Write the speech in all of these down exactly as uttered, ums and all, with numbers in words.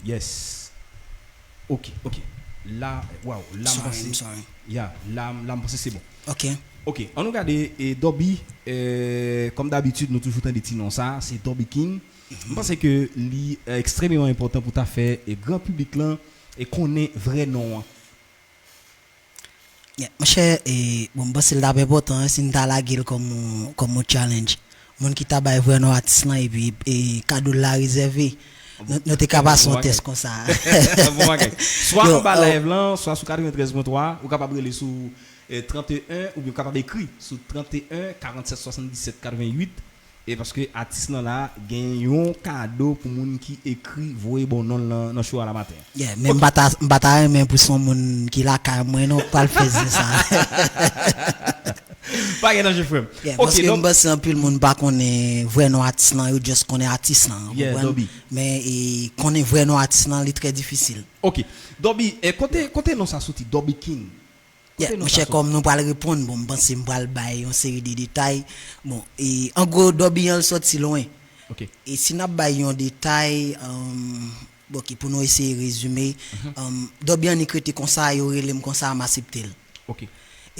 Yes. Ok, ok. La, wow, la m Sorry, panse. I'm sorry. Ya, la, la m panse se bon. Ok. Ok, ann nou gade e Dobby, e, kòm dabitid nou toujou tande ti non sa, se Dobby King. M panse ke li e, ekstrèmeman enpòtan pou ta fè e, gran piblik lan e konnen vrè non an. Yeah, monchè, e, bon, m panse l t ap enpòtan si n ta lage l kòm yon, kòm yon challenge. Moun ki ta bay vrè non atis lan epi e, kado l la rezève. Nou, nou te ka pase yon tès konsa. Bon bagay. Swa Yo, anba oh. Live lan, swa sou katreventrèz pwen twa, ou kapab rele sou e, trannteyen, oubyen ou kapab ekri sou trannteyen, karannsèt, swasanndisèt, katreventuit. E paske atis lan la gen yon kado pou moun ki ekri, voye bon non l nan, nan show a la maten. Yeah, men m pa ta, m pa ta renmen pou se yon moun ki lakay mwen non k pral fè zen sa. Pa gen danje, frè m. Yeah, Ok, paske donk, m panse anpil moun pa konnen vrè non atis lan, yo just konnen atis lan. Ou Yeah, konprann? Dobby. Men e, konnen vrè non atis lan, li trè difisil. Ok. Dobby, e, kote, kote non sa soti, Dobby King? Yeah, Kote non monchè, sa kòm nou pral reponn, bon, m panse m pral bay yon seri de detay. Bon, e, an gwo, Dobby an l soti lwen. Ok. E si n ap bay yon detay, um, bon, ki pou nou eseye rezime, um, Dobby annik rete konsa, yo rele m konsa, m asepte l. Ok.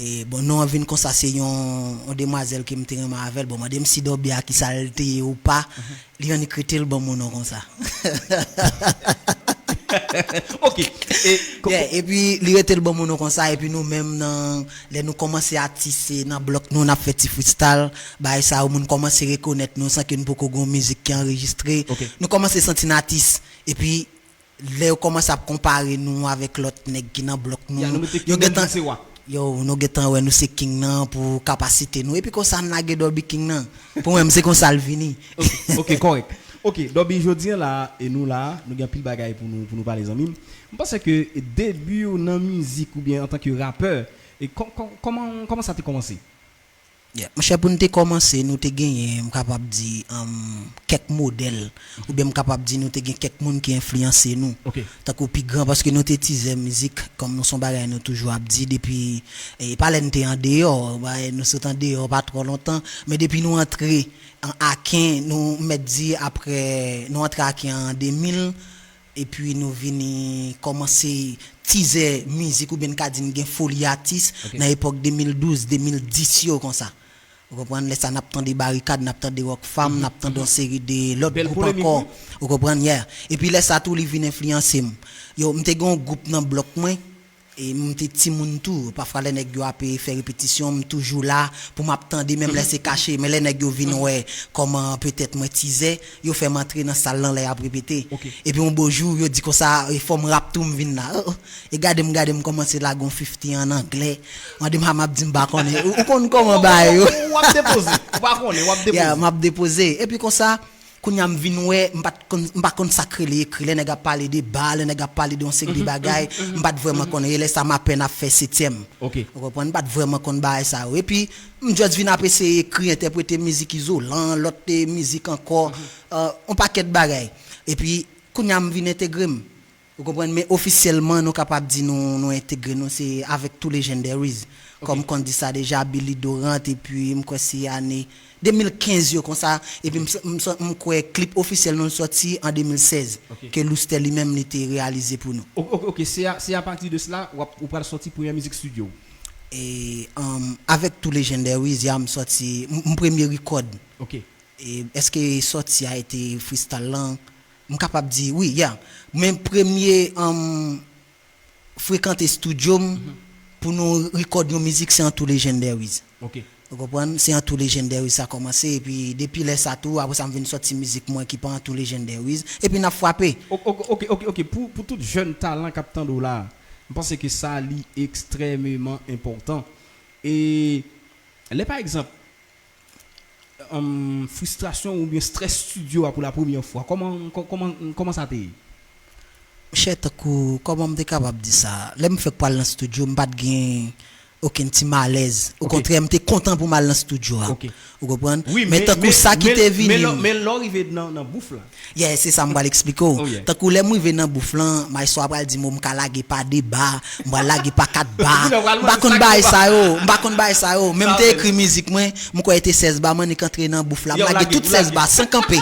E, bon, non an vin konsa, se yon, yon demwazèl ke m te renmen avè l. Bon, mande m si Dobby a ki sa l te ye ou pa. Li annik rete l ban m yon non konsa. Ok. E, ko- Yeah, epi li rete l ban m yon non konsa, epi nou menm nan, lè nou kòmanse atis, se nan blòk nou, n ap fè ti freestyle, bagay sa yo, moun kòmanse rekonèt nou san ke nou poko gen yon mizik ki anrejistre. Ok. Nou kòmanse santi n atis, epi lè yo kòmanse ap konpare nou avèk lòt nèg ki nan blòk nou, Ya, nou mete yo King gentan, nan se wa. Yo, nou gentan wè nou se King nan pou kapasite nou. Epi konsa n lage Dobby King nan. Pou mwen, m se konsa l vini. Ok, ok, kòrèk. Ok, Dobby, jodi an la, e nou la, nou gen anpil bagay pou nou, pou nou pale, zanmi m. M panse ke debi w nan mizik oubyen antanke rapè, e kò- kò- kòman, kòman sa te kòmanse? Yeah. Monchè, pou n te kòmanse, nou te genyen, m kapab di, um, kèk modèl, oubyen m kapab di nou te gen kèk moun ki enfliyanse nou. Ok. Tankou pi gran, paske nou te tizè mizik, kòm nou se yon bagay nou toujou ap di depi, e pa lè n te andeyò, bagay nou sot andeyò pa twò lontan, men depi nou antre an Aken, nou mèt di apre, nou antre Aken an de mil, epi nou vini kòmanse tizè mizik, oubyen n ka di n gen foli atis Ok. nan epòk de mil douz, de mil dis yo konsa. Ou konprann? Lè sa n ap tande Barikad, n ap tande Rockfam, n ap tande yon seri de lòt Bèl gwoup polemik, ankò. wi. Ou konprann? Yeah. Epi lè sa tou, li vin enfliyanse m. Yo, m te gen yon gwoup nan blòk mwen, e m te timoun tou. Pafwa, lè nèg yo ap fè repetisyon, m toujou la pou m ap tande, menm lè se kache. Men lè nèg yo vin wè kòman petèt mwen tizè, yo fè m antre nan sal lan lè y ap repete. Ok. Epi yon bo jou, yo di konsa, e fò m rap tou, m vin la. Oh, oh. E gade m, gade m kòmanse lage yon fifty an anglè. Mande m, ha, m ap di m pa konnen. Ou, ou konn kòman bagay yo? W ap depoze. Ou pa konnen, w ap depoze. Yeah, m ap depoze. Epi konsa, kounye a m vin wè, m pa t konn, m pa konn sa k rele ekri. Lè nèg ap pale de ba, lè nèg ap pale de yon seri de bagay, m pa t vrèman konnen. E lè sa m apèn ap fè setyèm. Ok. Ou konprann? M pa t vrèman konn bagay sa yo. Epi, m just vin ap eseye ekri, entèprete mizik Izolan, lòt, eh, mizik ankò, eh, yon pakèt bagay. Epi, kounye a m vin entegre m. Ou konprann? Men ofisyèlman, nou kapab di nou, nou entegre nou, se avèk Two Legendaries. Kòm m konn di sa deja, Billy Dorant, epi m kwè se ane de mil kenz yo konsa, epi m, m, m kwè klip ofisyèl nou sòti an de mil sèz, Ok. ke Louster li menm li te reyalize pou nou. O- ok, ok, se a, se apati de sela w ap, ou pral sòti premye mizik studio w. E, um, avèk Two Legendaries, ya m sòti, m, m premye record. Ok. E, èske sòti a ete freestyle lan? M kapab di wi, ya. Men premye, um, frekante studio m pou nou record yon mizik, se an Two Legendaries. Ok. Ou konprann? Se an Two Legendaries sa kòmanse, epi depi lè sa tou, apre sa m vin sòti mizik mwen ki pa an Two Legendaries, epi n ap frape. O- ok, ok, ok, ok. Pou, pou tout jèn talan k ap tande w la, m panse ke sa li ekstrèmeman enpòtan. E lè pa egzanp, um, fristrasyon oubyen strès studio a pou la premyè fwa, kòman, kò- kòman, kòman sa te ye? Monchè, tankou, kòman m te kapab di sa? Lè m fèk pral nan studio, m pa t gen okenn ti malèz. Ok. Okontrè, m te kontan pou m al nan studio a. Ok. Ou konprann? Wi, Men tankou sa ki te vini. Men lè, men lè w rive nan, nan bouf la. Yeah, se sa m pral eksplike w. Oh, yeah. Tankou lè m rive nan bouf lan, maestro a pral di m, m ka lage pa de ba, m pral lage pa kat ba. Ou pral M pa mande konn sa bagay ki ba. Sa yo, m pa konn bagay sa yo. Men m Sa te vre. Ekri mizik mwen, m kwè e te sèz ba, m annik antre nan bouf la, m Yo, lage lage, tout ou sèz lage. Ba san kanpe.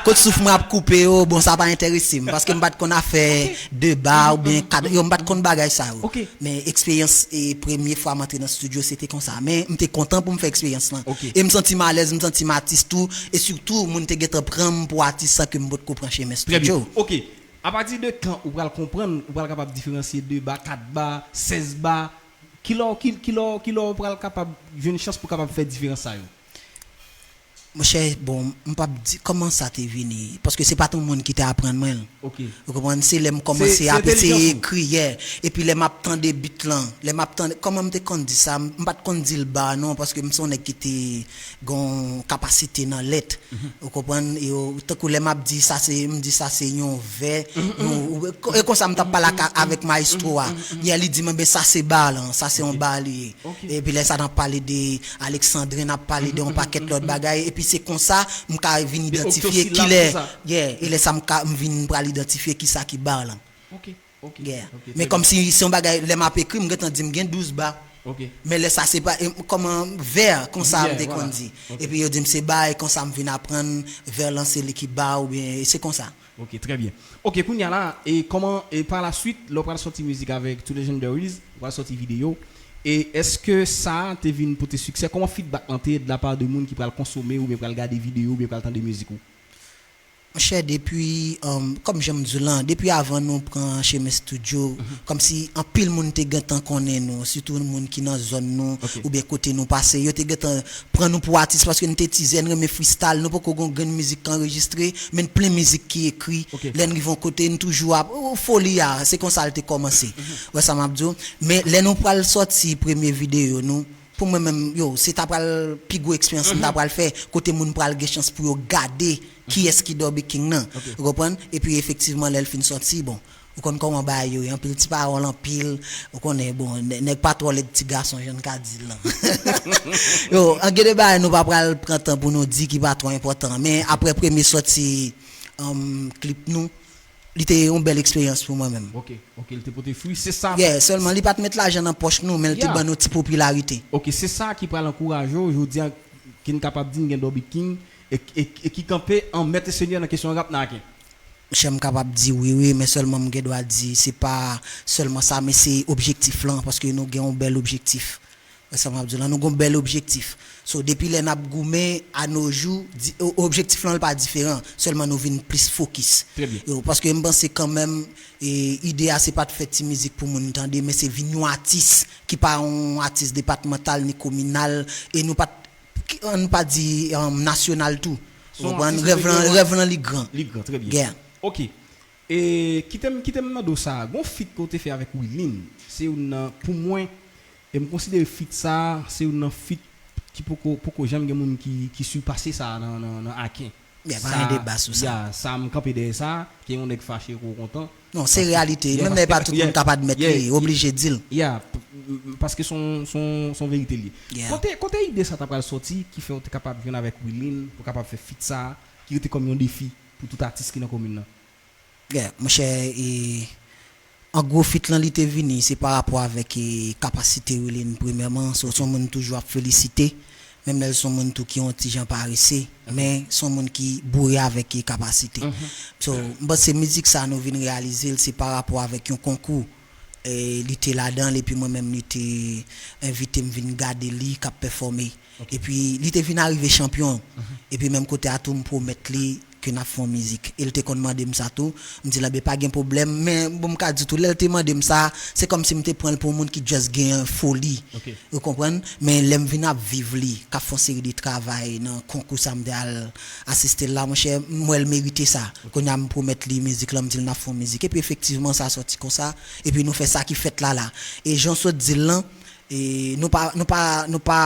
Kot souf mwen ap koupe yo, bon, sa pa enterese m, paske m pa t konn afè de ba oubyen kat, yo, m pa t konn bagay sa yo. Men eksperyans, e, premye fwa m antre nan estidyo, se te konsa. Men m te kontan pou m fè eksperyans lan. E m santi m alèz, m santi m atis tou, e sitou, moun te gentan pran m pou atis san ke m potko pran chemen estidyo. Ok. Apati de kan ou pral konprann, ou pral kapab diferansye de ba, kat ba, sèz ba, kilè, kilè, kilè ou pral kapab jwenn chans pou kapab fè diferans sa yo? Monchè, bon, m p ap di kòman sa te vini, paske se pa t yon moun ki te aprann mwen l. Ou konprann? Se lè m kòmanse ap eseye ekri, yeah. Epi lè m ap tande beat lan, lè m ap tande, kòman m te konn di sa, m pa t konn di l ba non, paske m se yon nèg ki te gen yon kapasite nan lèt. Ou konprann? Yo, tankou lè m ap di sa se, m di sa se yon vè, yon, e konsa m t ap pale ak, avèk maestro a. Yeah, li di m, "Enben, sa se ba lan, sa se yon ba li ye." Epi lè sa n ap pale de Alexandre, n ap pale de yon pakèt lòt bagay, epi se konsa m ka vin idantifye kilè, yeah, e lè sa m ka, m vin pral idantifye kisa ki ba lan. Yeah. Men kòmsi se yon bagay, lè m ap ekri, m gentan di m gen douz ba. Men lè sa se pa, e, kòman vè, konsa m te konn di. Epi yo di m se ba, e konsa m vin aprann vè lan se li ki ba, oubyen, e se konsa. Ok, trè byen. Ok, kounye a la, e kòman, e pa la suite, lè w pral sòti mizik avèk Two Legendaries, w pral sòti videyo, e èske sa te vin pote siksè? Kòman feedback lan te ye de la part de moun ki pral konsome oubyen pral gade videyo oubyen pral tande mizik ou? Monchè, depi, um, kòm jan m di w lan, depi avan nou pran chemen estidyo, kòmsi anpil moun te gentan konnen nou, sitou moun ki nan zòn nou, oubyen kote nou pase, yo te gentan pran nou pou atis paske n te tizè, n renmen freestyle, nou poko gen yon grenn mizik ki anrejistre, men n plen mizik ki ekri. Lè n rive yon kote, n toujou ap, o, foli a, se konsa l te kòmanse. Ou wè sa m ap di w? Men lè nou pral sòti premye videyo nou, pou mwen menm, yo, se ta pral pi gwo eksperyans m ta pral fè, kote moun pral gen chans pou yo gade kiyès ki Dobby King nan. Ou konprann? Epi efektivman, lè l fin sòti, bon, ou konn kòman bagay yo ye, anpil ti pawòl, anpil, ou konnen, bon, nè-, nèg pa twò lèd ti gason, jan n ka di l lan. Yo, an gen de bagay nou pa pral pran tan pou nou di ki pa twò enpòtan, men aprè premye sòti, um, klip nou, li te yon bèl eksperyans pou mwen menm. Ok, ok, li te pote fwi, se sa. Yeah, sèlman li pa t met lajan nan pòch nou, men l te ban nou ti popilarite. Ok, se sa ki pral ankouraje w, jodi a, ki n kapab di n gen Dobby King, e, e, e ki kanpe an mèt e senyè nan kesyon rap nan Aken. Monchè, m kapab di wi, wi, men sèlman m gen dwa di, se pa sèlman sa, men se objektif lan, paske nou gen yon bèl objektif. Wè sa m ap di w lan, nou gon bèl objektif. So, depi lè n ap goumen, a no jou, di, o-, objektif lan, l pa diferan. Sèlman nou vin plis fokis. Trè byen. Yo, paske m panse kanmenm, e, ide a se pa t fè ti mizik pou moun tande, men se vin yon atis ki pa yon atis depatmantal ni kominal, e nou pa t, ki, ann pa di, um, nasyonal tou. Ou konprann? Rèv lan, rèv lan li gran. Li gran, trè byen. Yeah. Ok. E kite m, kite m mande w sa, gon feat ke w te fè avèk Wilin, se youn nan, pou mwen, e m konsidere feat sa, se youn nan feat ki poko, poko janm gen moun ki, ki sipase sa nan, nan, nan Aken. Ya, pa gen deba sou sa. Ya, sa m kanpe dèyè sa, ke yon nèg fache ke w kontan. Non, se reyalite. Menm lè pa tout moun k ap admèt li, oblije di l. Ya, paske se yon, se yon, se yon verite li ye. Kote, kote ide sa ta pral sòti ki fè w te kapab jwenn avèk Wilin pou kapab fè feat sa, ki rete kòm yon defi pou tout atis ki nan komin nan? Yeah, monchè, e, an gwo feat lan li te vini, se pa rapò avèk, e, kapasite Wilin premyèman, so, se yon moun toujou ap felisite, menm lè l se yon moun tou ki yon ti jan parese, men se yon moun ki boure avèk, e, kapasite. So, m panse mizik sa nou vin reyalize l, se pa rapò avèk yon konkou, e, li te ladan l, epi mwen menm li te envite m vin gade li k ap pèfòme. Epi li te vin arive chanpyon. Epi menm kote a tou m pwomèt li ke n ap fè yon mizik. E l te konn mande m sa tou. M di l, "Enben pa gen pwoblèm." Men bon, m ka di tou, lè l te mande m sa, se kòmsi m te pran l pou yon moun ki just gen foli. Ou konprann? Men lè m vin ap viv li, k ap fè yon seri de travay nan konkou sa m te al asiste l la, monchè, m wè l merite sa. Kounye a m pwomèt li mizik lan, m di l n ap fè yon mizik. Epi efektivman, sa sòti konsa. Epi nou fè sa ki fèt la la. E jan w sot di l lan, E nou pa, nou pa, nou pa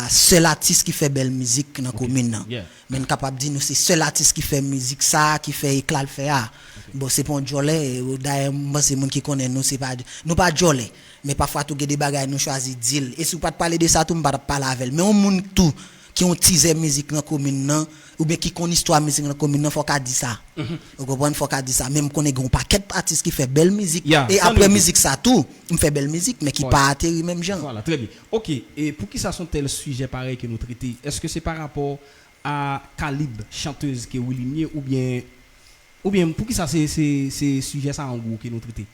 sèl atis ki fè bèl mizik nan komin nan. Men n kapab di nou se sèl atis ki fè mizik sa a, ki fè ekla l fè a. Bon, se pa yon djòlè, e, dayè, m panse moun ki konnen nou, se pa, nou pa djòlè. Men pafwa tou gen de bagay nou chwazi di l. E si w pa t pale de sa tou, m pa t ap pale avè l. Men yon moun tou ki yon tizè mizik nan komin nan, oubyen ki konn istwa mizik nan komin nan, fò w ka di sa. Ou konprann? Fò w ka di sa. Men m konnen gen yon pakèt atis ki fè bèl mizik. E aprè mizik sa tou, m fè bèl mizik, men ki pa ateri menm jan. Vwala, trè byen. Ok, e poukisa se yon tèl sijè parèy ke nou trete? Èske se pa rapò a kalib chantèz ke Willine ye, oubyen, oubyen poukisa se, se, se sijè sa an gwo ke nou trete?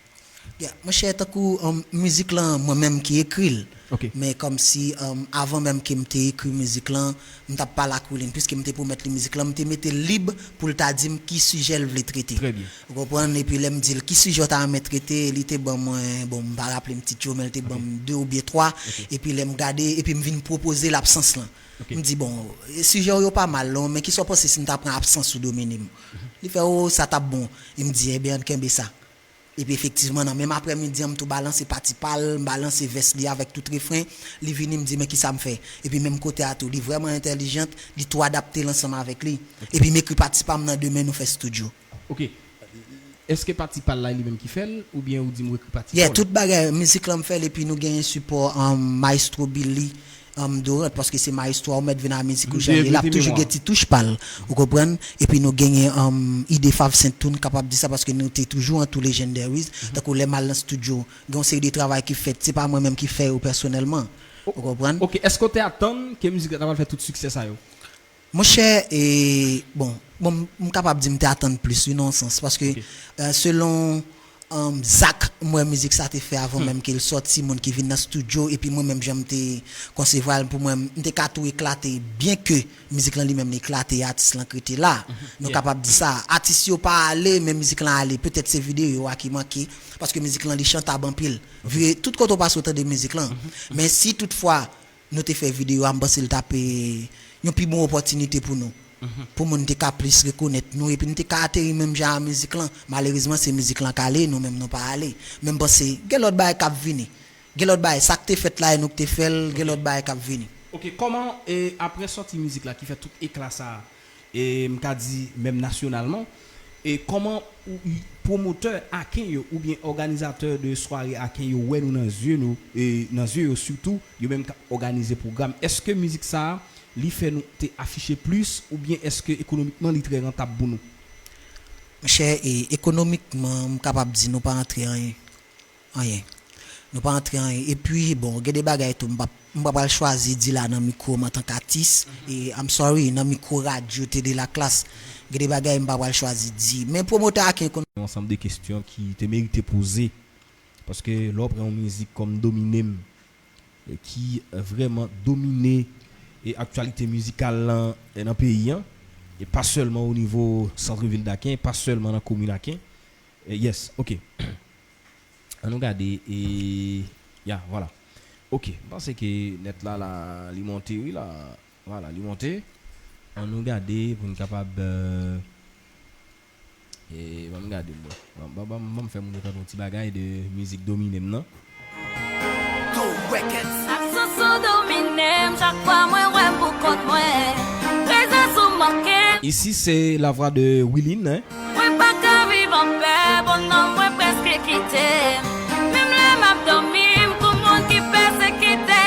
Yeah, monchè, tankou um, mizik lan, mwen menm ki ekri l. Ok. Men kòmsi um, avan menm ke m te ekri mizik lan, m t ap pale ak Willine, piske m te pwomèt li mizik lan, m te mete l lib pou l ta di m ki sijè l vle trete. Trè byen. Ou konprann? Epi lè m di l ki sijè w ta renmen trete, li te ban mwen, bon, m pa raple m tit yo, men l te ban m de oubyen twa. Epi lè m gade, epi m vin pwopoze l absans lan. Ok. M di, bon, sijè w yo pa mal non, men kisa w panse si m ta pran absans ou domine m? Li fè, o, sa t ap bon. E m di, ebyen, ann kenbe sa. Epi efektivman, nan menm aprèmidi an, m tou balanse pati pa l, m balanse vès li avèk tout refren, li vini, m di, men kisa m fè? Epi menm kote a tou, li vrèman entèlijant, li tou adapte l ansanm avèk li. Epi m ekri pati pa m nan demen, nou fè estidyo. Ok. Èske pati pa l la li menm ki fè l, oubyen ou di m ou ekri pati Yeah, pa w? Tout bagay, mizik lan m fè l, epi nou genyen sipò um, Maestro Billy um, Dorant, paske se maestro a, ou mèt vin a mizik ou jan l ye, l ap toujou gen ti touch pa l, ou konprann? Epi nou genyen um, Ide Fav Sentou'n, kapab di sa, paske nou te toujou antou Legendaries, tankou lè m al nan estidyo, gen yon seri de travay ki fèt, se pa mwen menm ki fè yo pèsonèlman, ou konprann? Ok, èske w te atann ke mizik la ta pral fè tout siksè sa yo? Monchè, e, bon, bon, m kapab di m te atann plis, wi, nan yon sans, paske euh, selon um, zak m wè mizik sa te fè avan menm ke l sòti, moun ki vin nan estidyo, epi mwen menm jan m te konsevwa l, pou mwen, m te ka tou eklate, byen ke mizik lan li menm li eklate, atis lan k rete la. Nou kapab di sa. Atis yo pa ale, men mizik lan ale. Petèt se videyo a ki manke, paske mizik lan li chantab anpil. Vire, tout kote w pase w tande mizik lan. Men si toutfwa, nou te fè videyo a, m panse l t ap yon pi bon opòtinite pou nou. Pou moun te ka plis rekonèt nou, epi n te ka ateri menm jan a mizik lan. Malerezman, se mizik lan k ale, nou menm nou pa ale. Men m panse, gen lòt bagay k ap vini. Gen lòt bagay, sa k te fèt la e nou k te fè l, gen lòt bagay k ap vini. Ok, kòman, e, apre sòti mizik la ki fè tout ekla sa, e, m ka di menm nasyonalman, e, kòman ou, pwomotè Aken yo oubyen òganizatè de sware Aken yo wè nou nan zye nou, e, nan zye yo sitou, yo menm k ap òganize pwogram? Èske mizik sa a, li fè nou te afiche plis, oubyen èske ekonomikman li trè rantab pou nou? Monchè, e, ekonomikman, m kapab di nou pa antre anyen. Anyen. Nou pa antre anyen. Epi, bon, gen de bagay tou, m pa, m pa pral chwazi di la nan mikwo m antank atis. E, I'm sorry, nan mikwo radyo, tele laklas. Gen de bagay m pa pral chwazi di. Men pwomotè Aken konn. Yon ansanm de kesyon ki te merite poze. Paske lè w pran yon mizik kòm Domine m, e, ki, e, vrèman domine, e, aktyalite mizikal lan, e, nan peyi an, e pa sèlman o nivo santrevil Aken, pa sèlman nan komin Aken. E, yes, ok. An nou gade, e, ya, vwala. Ok, m panse ke nèt la, la, li monte, wi, la. Vwala, li monte. An nou gade pou n kapab, e, e, ban m gade, mwen. Ban, ban, ban, ban m fè moun yo tande yon ti bagay de mizik Domine m nan. Absans ou domine m, chak fwa mwen wè m pou kont mwen. Prezans ou manke m. Ici, c'est la voix de Willine, hein. Mwen pa ka viv anpè, bonnanm mwen prèske kite m. Menm lè m ap dòmi, m kou moun ki pèsekite.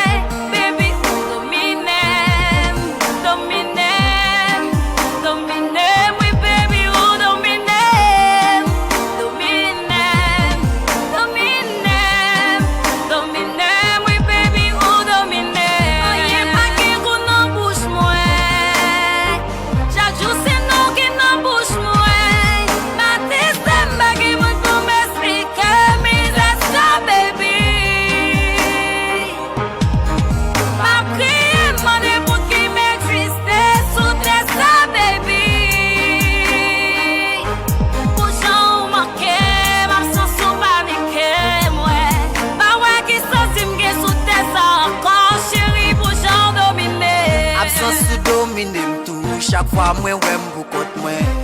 Baby, ou domine m, domine m, domine m, wi, baby, ou domine m, domine m, domine m, domine m, wi, baby, ou domine m. Anyen pa gen gou nan bouch mwen. Chak jou se non ki nan bouch mwen. M atiste m pa gen moun pou m esplike mizè sa, baby. M ap kriye, m mande pou ki m egziste sou tè sa, baby. Pou jan ou manke m, absans ou panike mwen. Pa wè ki santi m gen sou tè sa ankò, cheri, pou jan w domine. Absans ou domine m tou, chak fwa mwen wè m pou kont mwen.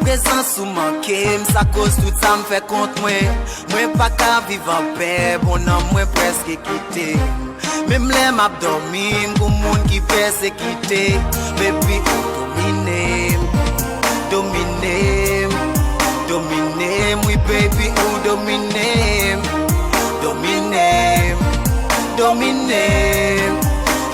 Prezans ou manke m, sa koz tout sa m fè kont mwen. Mwen pa ka viv anpè, bonnanm mwen prèske kite m. Menm lè m ap dòmi, m kou moun ki pèsekite. Baby, ou domine m, domine m, domine m, wi, baby, ou domine m, domine m, domine m,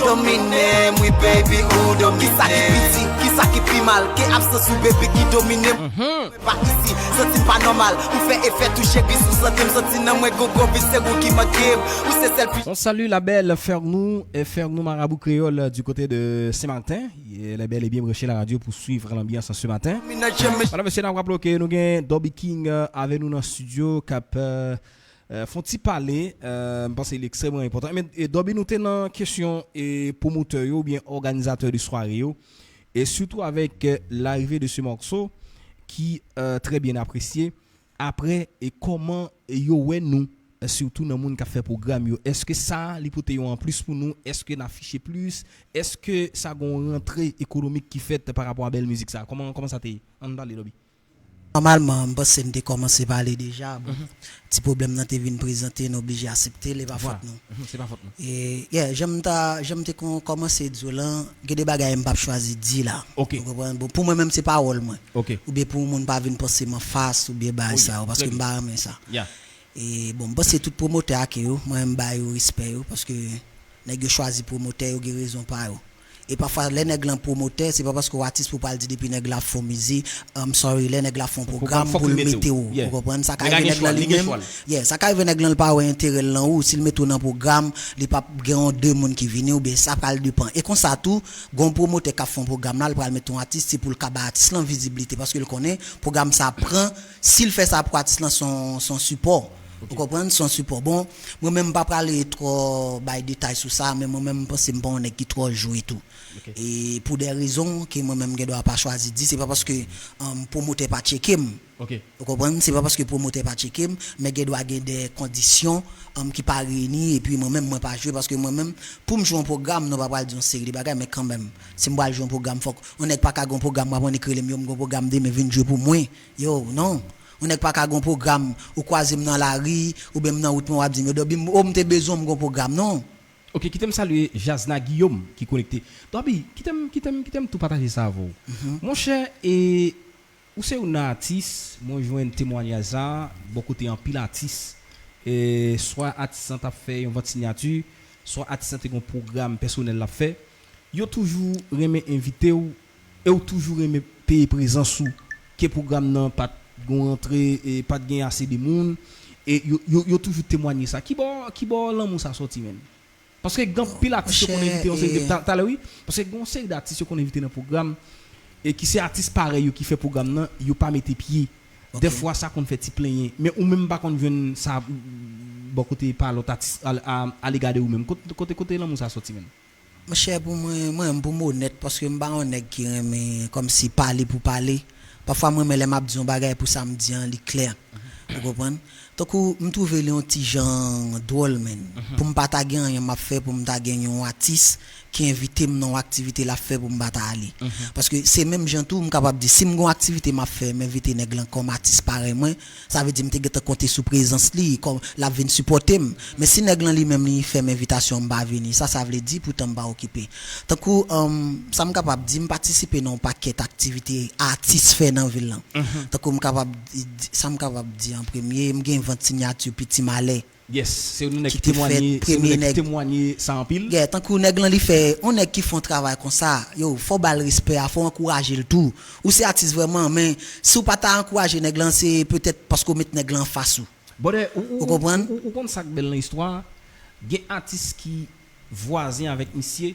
domine m, wi, baby, ou domine m. Kisa ki pi di, kisa ki pi mal ke absans ou, baby, ki domine m? Mwen pa isi, Santi m pa nòmal, ou fè efè touche gri sou sante m, santi nan mwen gon gwo vis se ou ki manke m, ou se sèl pi. On salue la belle Fernou, euh, Fernou Marabout Créole, euh, du côté de Saint-Martin. Et elle est bel et bien branchée la radio pour suivre l'ambiance ce matin. Madame, messieurs, n ap raple ke nou gen Dobby King, euh, avè nou nan studio, k ap, euh, euh, fè yon ti pale, euh, m panse li ekstrèmman enpòtan. Men, e, Dobby, nou te nan kesyon, e, pwomotè yo oubyen òganizatè de sware yo, e sitou avèk, euh, l'arrivée de ce morceau ki, euh, très bien apprécié. Apre, e kòman yo wè nou, e sitou nan moun k ap fè pwogram yo? Èske sa li pote yon anplis pou nou? Èske n afiche plis? Èske sa gen yon rantre ekonomik ki fèt pa rapò a bèl mizik sa? Kòman, kòman sa te ye? Ann pale, Dobby. Nòmalman, m panse n te kòmanse pale deja. Bon, ti pwoblèm nan te vin prezante, n oblije aksepte l, e pa fòt nou. Mhm, se pa fòt nou. E, yeah, jan m ta, jan m te kon kòmanse di w lan, gen de bagay m p ap chwazi di la. Ok. Ou konprann? Bon, pou mwen menm, se pawòl mwen. Ok. Oubyen pou yon moun pa vin panse m anfas, oubyen bagay sa yo, paske m pa renmen sa. Yeah. E, bon, m panse tout pwomotè ake yo, mwen menm m ba yo respè yo, paske nèg yo chwazi pwomotè yo, gen rezon pa yo. E pafwa, lè nèg lan pwomotè, se pa paske w atis pou pral di depi nèg la fè yon mizik, I'm sorry, lè nèg la fè yon pwogram pou l mete w, ou konprann? Sa ka rive nèg lan li menm, yeah, sa ka rive nèg lan li pa wè enterè l nan ou, si l mete w nan pwogram, li p ap gen yon de moun ki vini, oubyen sa pral depann. E konsa tou, gon pwomotè k ap fè yon pwogram la, li pral mete yon atis, se pou l ka bay atis lan viziblite, paske l konnen pwogram sa pran, si l fè sa pou atis lan, se yon, se yon sipò. Ou konprann? Se yon sipò. Bon, mwen menm m pa prale twò bay detay sou sa, men mwen menm m panse m pa yon nèg ki twò jwe tou. Ok. E pou de rezon ke mwen menm m gen dwa pa chwazi di, se pa paske, um, pwomotè pa tcheke m. Ok. Ou konprann? Se pa paske pwomotè pa tcheke m, men gen dwa gen de kondisyon, um, ki pa reyini, epi mwen menm mwen pa jwe, paske mwen menm, pou m jwe yon pwogram, nou pa pral di yon seri de bagay, men kanmenm, si m pral jwe yon pwogram, fòk yon nèg pa ka gen yon pwogram, w ap annik rele m, yo, m gen yon pwogram demen, vin jwe pou mwen. Yo, non. Yon nèg pa ka gen yon pwogram, ou kwaze m nan lari, oubyen m nan wout mwen, w ap di m, yo, Dobby, m, o, m te bezwen w, m gen yon pwogram, non. Ok, kite m salye Jasna Guillaume ki konekte. Dobby, kite m, kite m, kite m tou pataje sa avè w. Mhm. Monchè, e, ou se youn nan atis, mwen jwenn temwayaj sa, bò kote anpil atis. E, swa atis lan t ap fè yon vant sinyati, swa atis lan te gen yon pwogram pèsonèl l ap fè. Yo toujou renmen envite w, e w toujou renmen peye prezans ou. Ke pwogram nan pa t gon rantre, e pa t gen ase de moun, e yo, yo, yo toujou temwanye sa. Ki bò, ki bò lanmou sa sòti, menn? Paske gen anpil atis yo konn envite yon seri de, ta-, talè, wi. Paske gen yon seri de atis yo konn envite nan pwogram, e ki se atis parèy yo ki fè pwogram nan, yo pa mete pye. Ok. Dèfwa sa konn fè ti plenyen. Men ou menm pa konn jwenn sa bò kote pa lòt atis, a, a, ale gade ou menm. Kote, kote, kote lanmou sa sòti, menn? Monchè, pou mwen, mwen menm, pou m onèt, paske m pa yon nèg ki renmen kòmsi pale pou pale. Pafwa, mwen menm, lè m ap di yon bagay, pou sa m di an, li klè. Ou konprann? Tankou, m twouve li yon ti jan dwòl, menn. Mhm. Pou m pa ta gen anyen m ap fè, pou m ta gen yon atis ki envite m nan yon aktivite l ap fè pou m pa ta ale. Mhm. Paske se menm jan tou, m kapab di, si m gen yon aktivite m ap fè, m envite nèg lan kòm atis parèy mwen, sa vle di m te gentan konte sou prezans li, kòm l ap vin sipòte m. Men si nèg lan li menm li fè m envitasyon, m pa vini, sa, sa vle di poutan m pa okipe. Tankou, um, sa m kapab di, m patisipe nan yon pakèt aktivite atis fè nan vil lan. Mhm. Tankou m kapab di, di, sa m kapab di an premye, m gen vant sinyati Piti Malè. Yes, se yon nèg ki temwanye, se yon nèg ki temwanye sa anpil. Yeah, tankou nèg lan li fè, yon nèg ki fè yon travay konsa, yo, fò w ba l respè a, fò w ankouraje l tou. Ou se atis vrèman, men si w pa ta ankouraje nèg lan, se petèt paske w met nèg lan anfas ou. Brother, ou, ou, ou konprann? Ou, ou, ou konn sa k bèl nan istwa a? Gen atis ki vwazen avèk misye,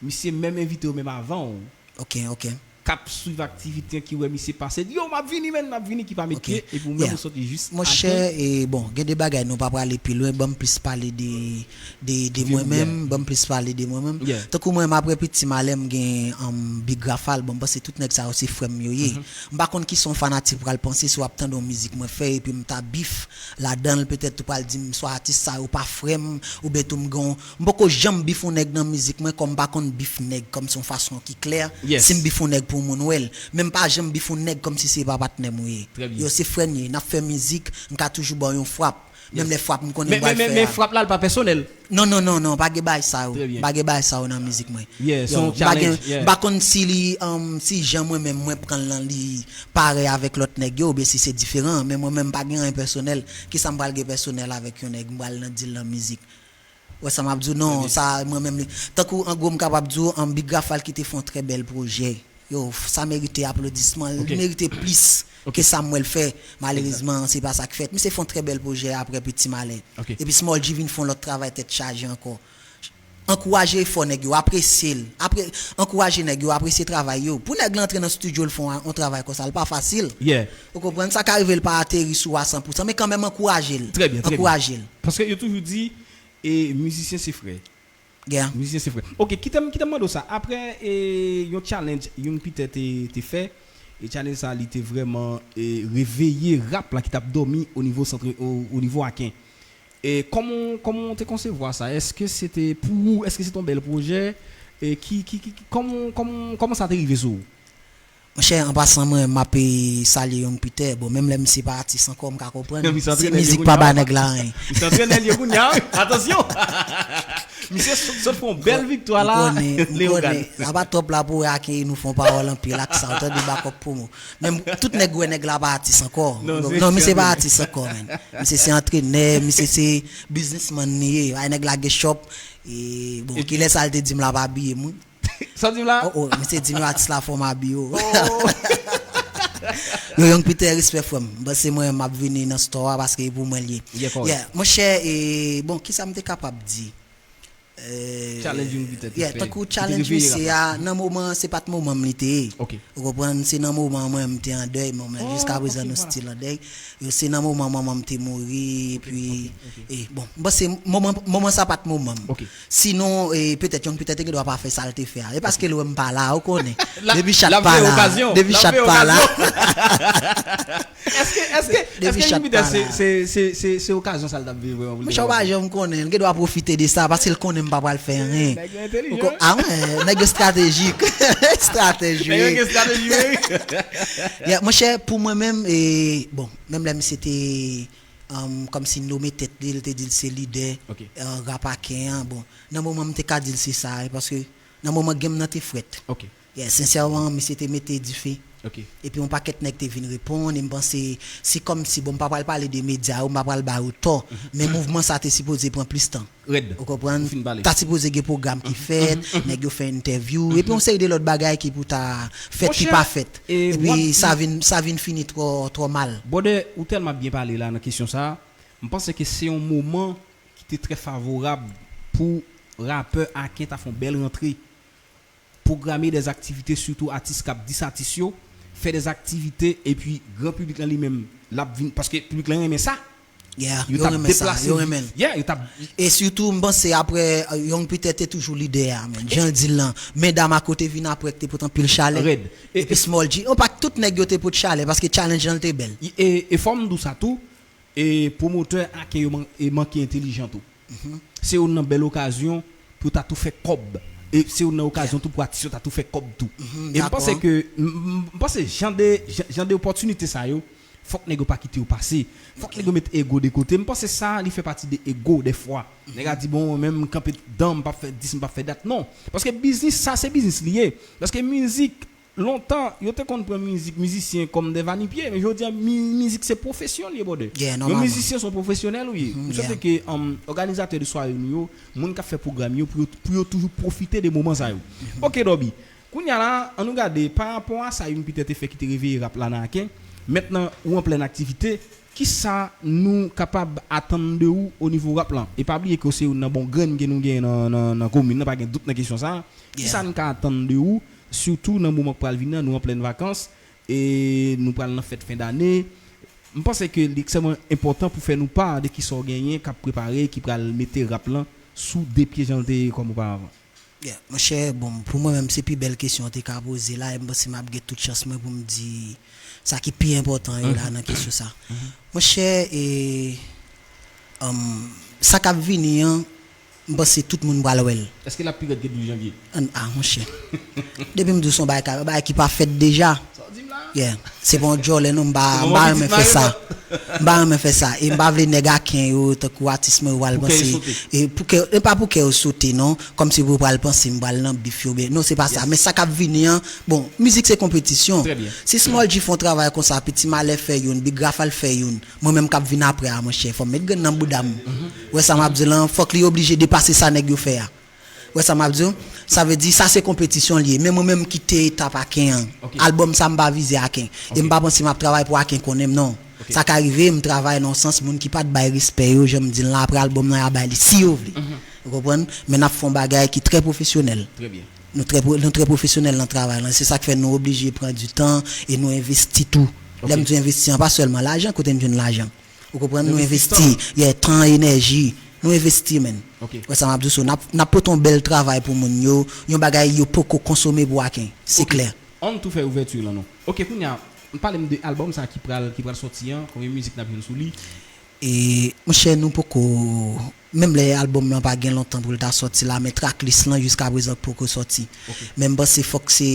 misye menm envite yo menm avan w. Ok, ok. K ap swiv aktivite an, ki wè misye pase, di, yo, m ap vini, menn, m ap vini, ki pa met pye, epi ou menm ou soti jis atè. Monchè, e, bon, gen de bagay nou pa prale pi lwen, ban m plis pale de, de, de mwen menm, ban m plis pale de mwen menm. Yeah. Tankou mwen menm, apre Piti Malè, m gen, um, Big Rafal, bon, m panse tout nèg sa yo se frè m yo ye. Mhm. M pa konn kisa yon fanatik pral panse si w ap tande yon mizik mwen fè, epi m ta bif ladan l, petèt ou pral di m swa atis sa yo pa frè m, oubyen tou m gen yon M poko janm bif yon nèg nan mizik mwen, kòm m pa konn bif nèg, kòm se yon fason ki klè. Yes. Si m bif yon nèg pou moun wè l. Men m pa janm bif yon nèg kòm si se pa patnè m ou ye. Trè byen. Yo, se frè n ye, n ap fè mizik, m ka toujou ba w yon frap. Menm lè frap m konnen m pral fè a. Men, men, men, men frap la, l pa pèsonèl. Non, non, non, non, pa gen bagay sa yo. Trè byen. Pa gen bagay sa yo nan mizik mwen. Yeah, se yon challenge, yeah. M pa konn si li, um, si jan mwen menm mwen pran l lan li parèy avèk lòt nèg yo, oubyen si se diferan, men mwen menm m pa gen anyen pèsonèl. Kisa m pral gen pèsonèl avèk yon nèg, m pral nan di l nan mizik. Wè sa m ap di w, non, sa, mwen menm, li, tankou, an gwo, m kapab di w, an Big Rafal ki te fè yon trè bèl pwojè. Yo, sa merite aplodisman, li merite plis. Ke sa m wè l fè, malerezman, se pa sa k fèt. Misye fè yon trè bèl pwojè apre Piti Malè. Epi Small G vin fè yon lòt travay tèt chaje ankò. Ankouraje efò nèg yo, apresye l. Apre, ankouraje nèg yo, apresye travay yo. Pou nèg la antre nan estidyo, l fè yon, yon travay konsa, l pa fasil. Ou konprann? Sa ka rive l pa ateri sou a san pousan, men kanmenm ankouraje l. Ankouraje l. Paske yo toujou di, e, mizisyen se frè. Mizisyen se frè. Ok, kite m, kite m mande w sa. Apre, e, yon challenge, Young Peter te, te fè, e challenge sa, li te vrèman, e, reveye rap la ki t ap dòmi o nivo sant, o, o nivo Aken. E kòman, kòman w te konsevwa sa? Èske se te pou ou? Èske se te yon bèl pwojè? E ki, ki, ki, ki, kòman, kòman, kòman sa te rive sou ou? Monchè, an pasan, mwen, m ap, e, salye Young Peter. Bon, menm lè misye pa atis ankò, m ka konprann. Si mizik pa ba nèg la anyen. Misye antrenè l ye kounye a, wi. Atansyon! Misye sot, sot fè yon bèl viktwa la, Leyogàn. Apa twòp la pou wè Aken nou fè yon pawòl anpil ak sa, w tande bakòp pwomo. Men tout nèg wè nèg la pa atis ankò. Non, misye pa atis ankò, men. Misye se antrenè, misye se biznismann li ye. Ay, nèg la gen shop. E, bon, kilè sa l te di m la pa biye m, wi. Sa w di m la? Oh, oh, misye di m yo atis la fò m abiye w. Yo, Young Peter, respè frè m. Bon, se mwen, m ap vini nan store a paske e pou mwen l ye. Yeah, monchè, e, bon, kisa m te kapab di? Challenge Young Peter te fè. Tankou challenge misye a, nan moman, se pa t moman m li te ye. Ou konprann? Se nan moman mwen, m te an dèy, men mwen, jiska prezan, nou still an dèy. Yo, se nan moman manman m te mouri, epi, e, bon, m panse moman, moman sa pa t moman m. Sinon, e, petèt, Young Peter te gendwa pa fè sa l te fè a. E paske l wè m pa la, ou konnen. Depi chat pa la, depi chat pa la. Èske, èske, èske Young Peter se, se, se, se, se okazyon sa l t ap viv vrèman pou l te... Monchè, ou pa janm konnen. L gendwa pwofite de sa, paske l konnen m pa pral fè anyen. Nèg yo entèlijan. A, wi, nèg yo estratejik. Estratejik. Nèg yo gen estrateji, wi. Yeah, monchè, pou mwen menm, e, bon, menm lè misye te, um, kòmsi nome tèt li, l te di l se lidè, e, rap Aken an, bon, nan moman m te ka di l se sa, e, paske nan moman game nan te frèt. Yeah, sensèman, misye te mete dife. Epi yon pakèt nèg te vin reponn, e m panse, se kòmsi, bon, m pa pral pale de medya yo, m pa pral ba yo tò, men mouvman sa te sipoze pran plis tan. Ou konprann? Ta sipoze gen pwogram ki fèt, nèg yo fè entèvyou, epi yon seri de lòt bagay ki pou ta fèt, ki pa fèt. Epi sa vin, sa vin fini twò, twò mal. Brother, ou tèlman byen pale la nan kesyon sa, m panse ke se yon moman ki te trè favorab pou rapè Aken ta fè yon bèl rantre. Pwograme dè aktivite, sitou atis k ap dis atis yo, fè dè aktivite, epi gran piblik lan li menm, l ap vin, paske piblik lan renmen sa. Yo t ap deplase, yo renmen l. Yeah, yo t ap... E sitou, m panse apre, euh, Young Peter te toujou lidè a, men. Jan l di l lan, men dam a kote vin apre, ki te pote anpil chalè. Epi Small G, yon pa tout nèg yo te pote chalè, paske challenge lan te bèl. E, e fò m di w sa tou, e pwomotè Aken yo man-, e manke entèlijan tou. Se youn nan bèl okazyon pou ta tou fè kòb. E se youn nan okazyon tou pou atis yo ta tou fè kòb tou. E m panse ke, m, m, m panse jan de, jan, jan de opòtinite sa yo, fòk nèg yo pa kite yo pase. Fòk nèg yo met ego de kote. M panse sa, li fè pati de ego dèfwa. Nèg a di, bon, mwen menm, m kanpe dan, m p ap fè dis, m p ap fè dat. Non. Paske biznis, sa se biznis li ye. Paske mizik, lontan, yo te konn pran mizik, mizisyen kòm dè vanipye, men jodi a, mi-, mizik se pwofesyon li ye, brother. Yon mizisyen se yon pwofesyonèl ou ye. M swete ke, um, òganizatè de sware nou yo, moun k ap fè pwogram yo, pou yo, pou yo toujou pwofite de moman sa yo. Ok, Dobby. Kounye a la, ann nou gade, pa rapò a sa Young Peter te fè ki te reveye rap la nan Aken, mentnan ou an plèn aktivite, kisa nou kapab atann de ou o nivo rap lan? E pa bliye ke w se youn nan bon grenn ke nou genyen nan, nan, nan komin nan, pa gen dout nan kesyon sa. Kisa n ka atann de ou, sitou nan moman k pral vini an, nou an plèn vakans, e nou pral nan fèt fen dane. M panse ke li ekstrèmman enpòtan pou fè nou pa de kisa w genyen k ap prepare, ki pral mete rap lan sou de pye jan l te ye kòm oparavan. Yeah, monchè, bon, pou mwen menm, se pi bèl kesyon w te ka poze la, e m panse m ap gen tout chans mwen pou m di sa ki pi enpòtan yo la nan kesyon sa. Monchè, e, um, sa k ap vini an, m panse tout moun pral wè l. Èske l ap pi rèd ke douz janvye? An, a, monchè. Depi m di w se yon bagay ka, bagay ki pa fèt deja. Sa w di m la? Yeah. Se pa yon djòlè, non, m pa, m pa renmen fè sa. M pa renmen fè sa. E m pa vle nèg Aken yo, tankou atis mwen yo, pral panse. E pou kè, e pa pou kè yo sote, non. Kòmsi pou yo pral panse m pral nan bif yo, byen. Non, se pa sa. Men sa k ap vini an, bon, mizik se konpetisyon. Si Small G fè yon travay konsa, Piti Malè fè youn, Big Rafal fè youn, mwen menm k ap vin apre a, monchè, fò m met grenn nan bouda m. Wè sa m ap di w lan, fòk li oblije depase sa nèg yo fè a. Wè sa m ap di w? Sa vle di, sa se konpetisyon l ye. Men mwen menm m kite etap Aken an. Albòm sa m pa vize Aken. E m pa panse m ap travay pou Aken konnen m, non. Sa ka rive, m travay nan yon sans, moun ki pa t bay respè yo, jan m di l la, apre albòm nan, y a bay li si yo vle. Ou konprann? Men n ap fè yon bagay ki trè pwofesyonèl. Nou trè, pwo- nou trè pwofesyonèl nan travay lan. Se sa k fè nou oblije pran di tan e nou envesti tou. Lè m di envesti an, pa sèlman lajan, kote n jwenn lajan. Ou konprann? Nou envesti, yeah, tan, enèji. Nou envesti, menn. Wè sa m ap di w, so, n ap, n ap pote yon bèl travay pou moun yo, yon bagay yo poko konsome pou Aken. Se klè. Ann tou fè ouvèti lan non. Ok, kounye a, pale m de albòm sa ki pral, ki pral sòti an, konbyen mizik n ap jwenn sou li? E, monchè, nou poko, menm lè albòm lan pa gen lontan pou l ta sòti la, men tracklist lan jiska prezan poko sòti. Men m panse fòk se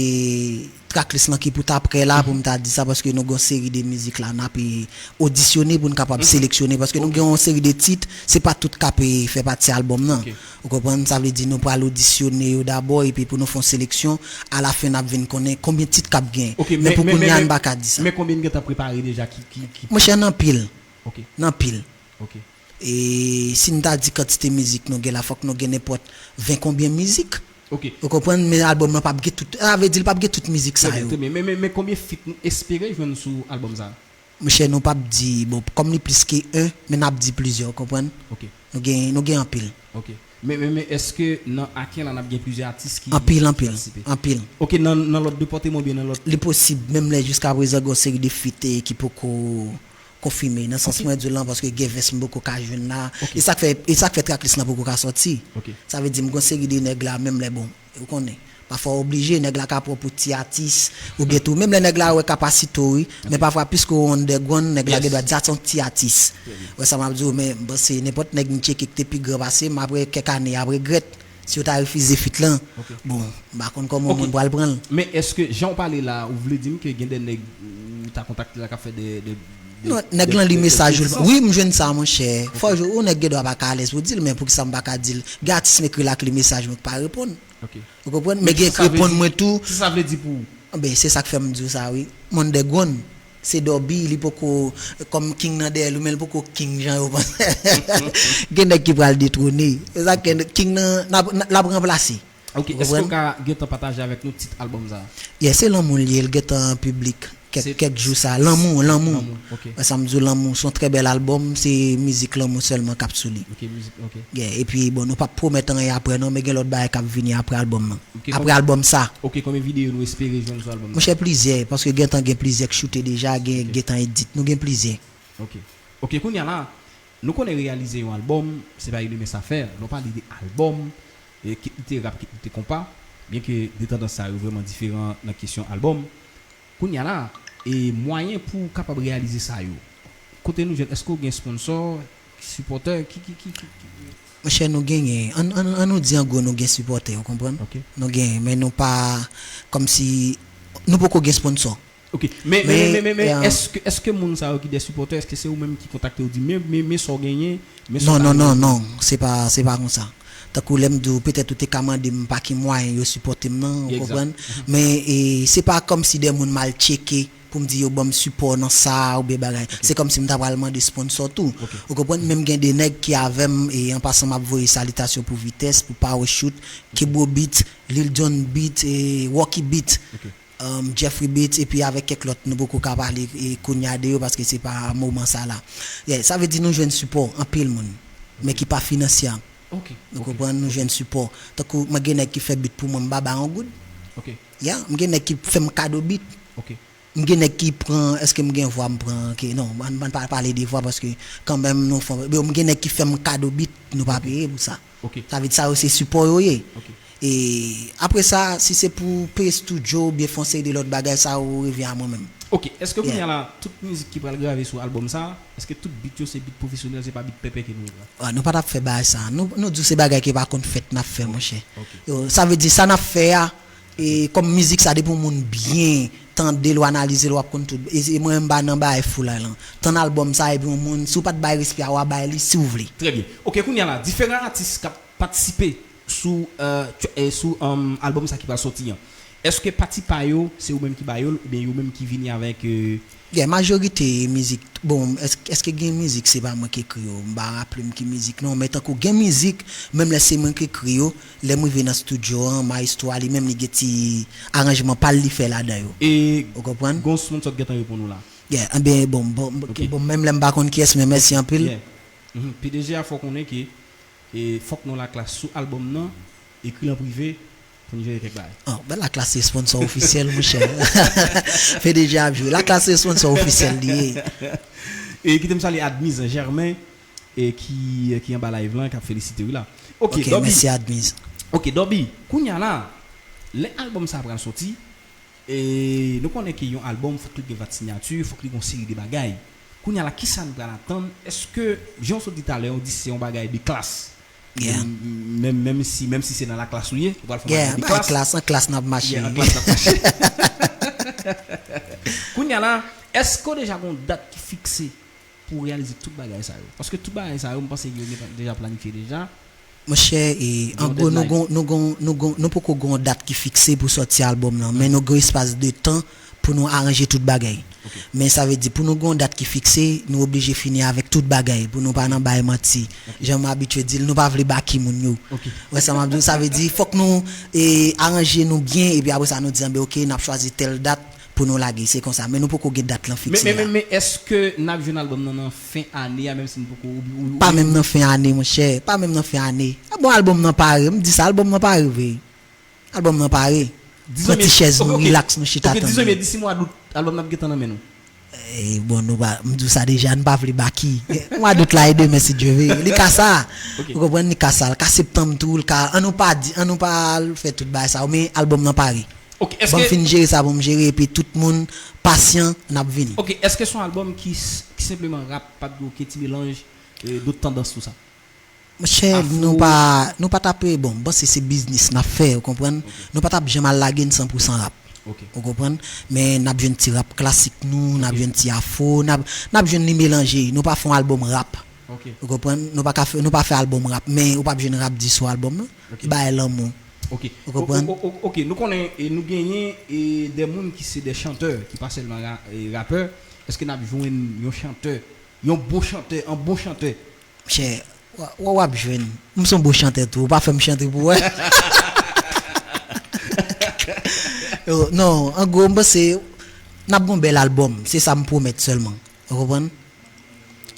tracklist lan ki pou ta prè la pou m ta di sa, paske nou gen yon seri de mizik la n ap, e, odisyone pou n kapab seleksyone, paske nou gen yon seri de tit, se pa tout k ap, e, fè pati albòm nan. Ou konprann? Sa vle di nou pral odisyone yo dabò, epi pou nou fè yon seleksyon, alafen n ap vin konnen konbyen tit k ap gen. Men pou kounye a, n pa ka di sa. Men konbyen n gentan prepare deja ki, ki, ki Monchè, n anpil. N anpil. E si n ta di kantite mizik nou gen la, fòk nou gen nenpòt ven konbyen mizik. Ou konprann? Men albòm lan p ap gen tout, sa vle di l p ap gen tout mizik sa yo. Trè byen, trè byen. Men, men, men konbyen feat nou espere jwenn sou albòm sa? Monchè, nou p ap di, bon, kòm li plis ke en, men n ap di plizyè, ou konprann? Nou gen, nou gen anpil. Ok. Men, men, men èske nan Aken la n ap gen plizyè atis ki patisipe? Anpil, anpil, anpil. Ok, nan, nan lòt depatman oubyen nan lòt? Li posib, menm lè jiska prezan gen yon seri de feat, e, ki poko konfime, nan sans mwen di w lan, paske gen vès m poko ka jwenn la. E sa k fè, e sa k fè tracklist lan poko ka sòti. Sa vle di m gen yon seri de nèg la, menm lè, bon, ou konnen. Pafwa w oblije, nèg la ka pran w pou ti atis, oubyen tou, menm lè nèg la wè kapasite w, wi, men pafwa, piske w underground, nèg la gen dwa di sa se yon ti atis. Wè sa m ap di w, men m panse nenpòt nèg m tcheke ki te pi gran pase m, apre kèk ane, y ap regrèt si yo ta refize feat lan. Bon, m pa konn kòman yon moun pral pran l. Men èske, jan w pale la, ou vle di m ke gen de nèg ou ta kontakte la k ap fè de, de, de, de, de, de tit sa? Non, nèg lan li mesaj ou, wi, m jwenn sa, monchè. Fò w jwenn, yon nèg gen dwa pa ka alèz pou di l, men poukisa m pa ka di l? Gen atis m ekri la k li mesaj mwen k pa reponn. Ou konprann? Men gen k reponn mwen tou. Kisa sa vle di pou ou? Anben, se sa k fè m di w sa, wi. M underground. Se Dobby, li poko, kòm king nan dèyè l, men l poko king jan yo panse. Gen nèg ki pral detwone. Se sa k fè king nan, n ap, n ap, l ap ranplase. Ok, èske w ka gentan pataje avèk nou tit albòm sa a? Yeah, se Lanmou l ye, l gentan piblik. Kèk, kèk jou sa. Lanmou, Lanmou. Lanmou, ok. Wè sa m di w, Lanmou, se yon trè bèl albòm, se mizik lanmou sèlman k ap sou li. Ok, mizik, ok. Yeah, epi, bon, nou p ap pwomèt anyen apre non, men gen lòt bagay k ap vini apre albòm nan. Ok, apre albòm sa. Ok, konbyen videyo nou espere jwenn sou albòm nan? Monchè, plizyè, paske gentan gen plizyè k choute deja, gen, gentan edit. Nou gen plizyè. Ok. Ok, kounye a la, nou konnen reyalize yon albòm, se pa yon minm afè. Lè w pale de albòm, e, kit li te rap, kit li te konpa, byenke de tandans sa yo vrèman diferan nan kesyon albòm. Kounye a la, e mwayen pou w kapab reyalize sa yo, kote nou jwenn, èske w gen sponsò, sipòtè, ki, ki, ki, ki, ki? Monchè, nou genyen, ann, ann, ann nou di an gwo, nou gen sipòtè, ou konprann? Ok. Nou genyen, men nou pa, kòmsi, nou poko gen sponsò. Ok, men, men, men, men, men, èske, èske moun sa yo ki de sipòtè, èske se ou menm ki kontakte yo di, men, men, men sa w genyen, men sa w ta renmen? Non, non, non, non, se pa, se pa konsa. Tankou lè m di w, petèt ou te ka mande m pa ki mwayen yo sipòte m nan, ou konprann? Men, e, se pa kòmsi de moun m al tcheke pou m di yo ban m sipò nan sa oubyen bagay. Se kòmsi m ta pral mande sponsò tou. Ou konprann? Men m gen de nèg ki avè m, e an pasan m ap voye salitasyon pou Vitès, pou Power Shoot, Kebro Beat, Lil John Beat, e Rocky Beat, um, Jeffrey Beat, epi avèk kèk lòt, nou poko ka pale, e, kounye a de yo, paske se pa moman sa la. Yeah, sa vle di nou jwenn sipò anpil moun, men ki pa finansyè. Ou konprann, nou jwenn sipò. Tankou, mwen gen nèg ki fè beat pou mwen, m pa ba yon goud. Yeah, m gen nèg ki fè m kado beat. M gen nèg ki pran, èske m gen vwa m pran, ke, non, m, m pa pale de vwa, paske kanmenm nou fè, m gen nèg ki fè m kado beat, nou pa peye pou sa. Sa vle di sa yo se sipò yo ye. E apre sa, si se pou peye studio oubyen fè yon seri de lòt bagay, sa yo revyen a mwen menm. Ok, èske kounye a la, tout mizik ki pral grave sou albòm sa, èske tout beat yo se beat pwofesyonèl, se pa beat pèpè ke nou ye la? Ah, nou pa t ap fè bagay sa. Nou, nou di w se bagay ki pa konn fèt n ap fè, monchè. Yo, sa vle di sa n ap fè a, e kòm mizik sa, depi yon moun byen tande l, w analize l, w ap konn tout. E, e mwen menm m pa nan bagay foulay lan. Tann albòm sa, epi yon moun, si w pa t bay respè a, w a bay li si w vle. Trè byen. Ok, kounye a la, diferan atis k ap patisipe sou, euh, tch-, eh, sou, um, albòm sa ki pral sòti an. Èske pati pa yo, se ou menm ki ba yo l, oubyen yo menm ki vini avèk, euh, Gen majorite mizik, bon, èske, èske gen mizik se pa mwen ki ekri yo? M pa raple m ki mizik non, men tankou gen mizik, menm lè se mwen ki ekri yo, lè m rive nan estidyo an, mayestwo a li menm li gen ti aranjman pa l li fè ladan yo. E Ou konprann? Gon sponsor ki gentan reponn ou la. Yeah, enben, bon, bon, bon, Ok. Bon, menm lè m pa konn kiyès, men mèsi anpil. Yeah. Mhm. P D G a fè w konnen ke e fòk nou laklas sou albòm nan, ekri l an prive pou n jere kèk bagay. Oh, ben laklas se sponsor ofisyèl, monchè. P D G ap jwe. Laklas se sponsor ofisyèl li ye. E kite m salye Admiz Germain e ki, ki anba live lan, k ap felisite w la. Ok, Ok, Dobby. Mèsi Admiz. Ok, Dobby, kounye a la, lè albòm sa a pral soti, e nou konnen ke yon albòm, fòk li gen vat siyati, fòk li gen yon seri de bagay. Kounye a la, kisa n pral atann? Èske, jan w sot di talè, w di se yon bagay de klas? Yeah. Menm, menm, menm si, menm si se nan laklas ou ye, ou pral fè yon Yeah, bagay de bagay klas. Klas, an klas n ap mache. Yeah, an klas n ap mache. Kounye a la, èske w deja gen yon dat ki fikse pou w reyalize tout bagay sa yo? Paske tout bagay sa yo, m panse yo deja planifye deja. Monchè, e, Gen an yon gwo, nou deadline. gon, nou gon, nou gon, nou poko gon dat ki fikse pou sòti albòm nan, men nou gon espas de tan pou nou aranje tout bagay. Ok. Men sa vle di, pou nou gon dat ki fikse, nou oblije fini avèk tout bagay, pou nou pa nan bay manti. Jan m abitye di l, nou pa vle baki moun yo. Ok. Wè sa m ap di w, sa vle di, fòk nou e, aranje nou byen, epi apre sa, nou di, anben, ok, n ap chwazi tèl dat pou nou lage, se konsa. Men nou poko gen dat lan Men, fikse men, la. men, men èske n ap jwenn albòm nan nan fen ane a, menm si n poko ou, ou, ou- Pa menm nan fen ane, monchè. Pa menm nan fen ane. A bon, albòm nan pare. M di sa, albòm nan pare vre. Albòm nan pare. Pran ti chèz nou, ok, rilaks, nou chita ok, tann. Dizon men, disi mwa dout, albòm nan ap gentan nan men nou. E, bon, nou pa, m di w sa deja, n pa vle baki. Mwa dout la e demen, si Dye ve. Li ka sa. Ok. Ou konprann, li ka sa. Li ka septanm tou, li ka, an nou pa di, an nou pa al fè tout bagay sa yo, men albòm nan pare. Ok, Ban m fin jere sa pou m jere, epi tout moun pasyan, n ap vini. Ok, èske se yon albòm ki, s- ki senpleman rap, p ap gen okenn ti melanj, e, dòt tandans, tou sa? Monchè, Afro. Nou pa, nou pa t ap, bon, m panse se biznis n ap fè, ou konprann? Nou pa t ap janm al lage n san pou san rap. Ok. Ou konprann? Men n ap jwenn ti rap klasik nou, n ap jwenn ti afro, n ap, n ap jwenn li melanje. Nou pa fè yon albòm rap. Ok. Ou konprann? Nou pa ka fè, nou pa fè albòm rap, men ou p ap jwenn rap di sou albòm nan. Ok. Bay lanmou. Ok. Ou konprann? O- o- o- ok, nou konnen, e, nou genyen, e, de moun ki se de chantè, ki pa sèlman ra, e, rapè. Èske n ap jwenn yon chantè, yon bon chantè, yon bon chantè? Monchè, w- w- w ap jwenn. M se yon bon chantè tou, ou pa fè m chante pou wè. Yo, non, an gwo, m panse n ap gon bèl albòm, se sa m pwomèt sèlman. Ou konprann?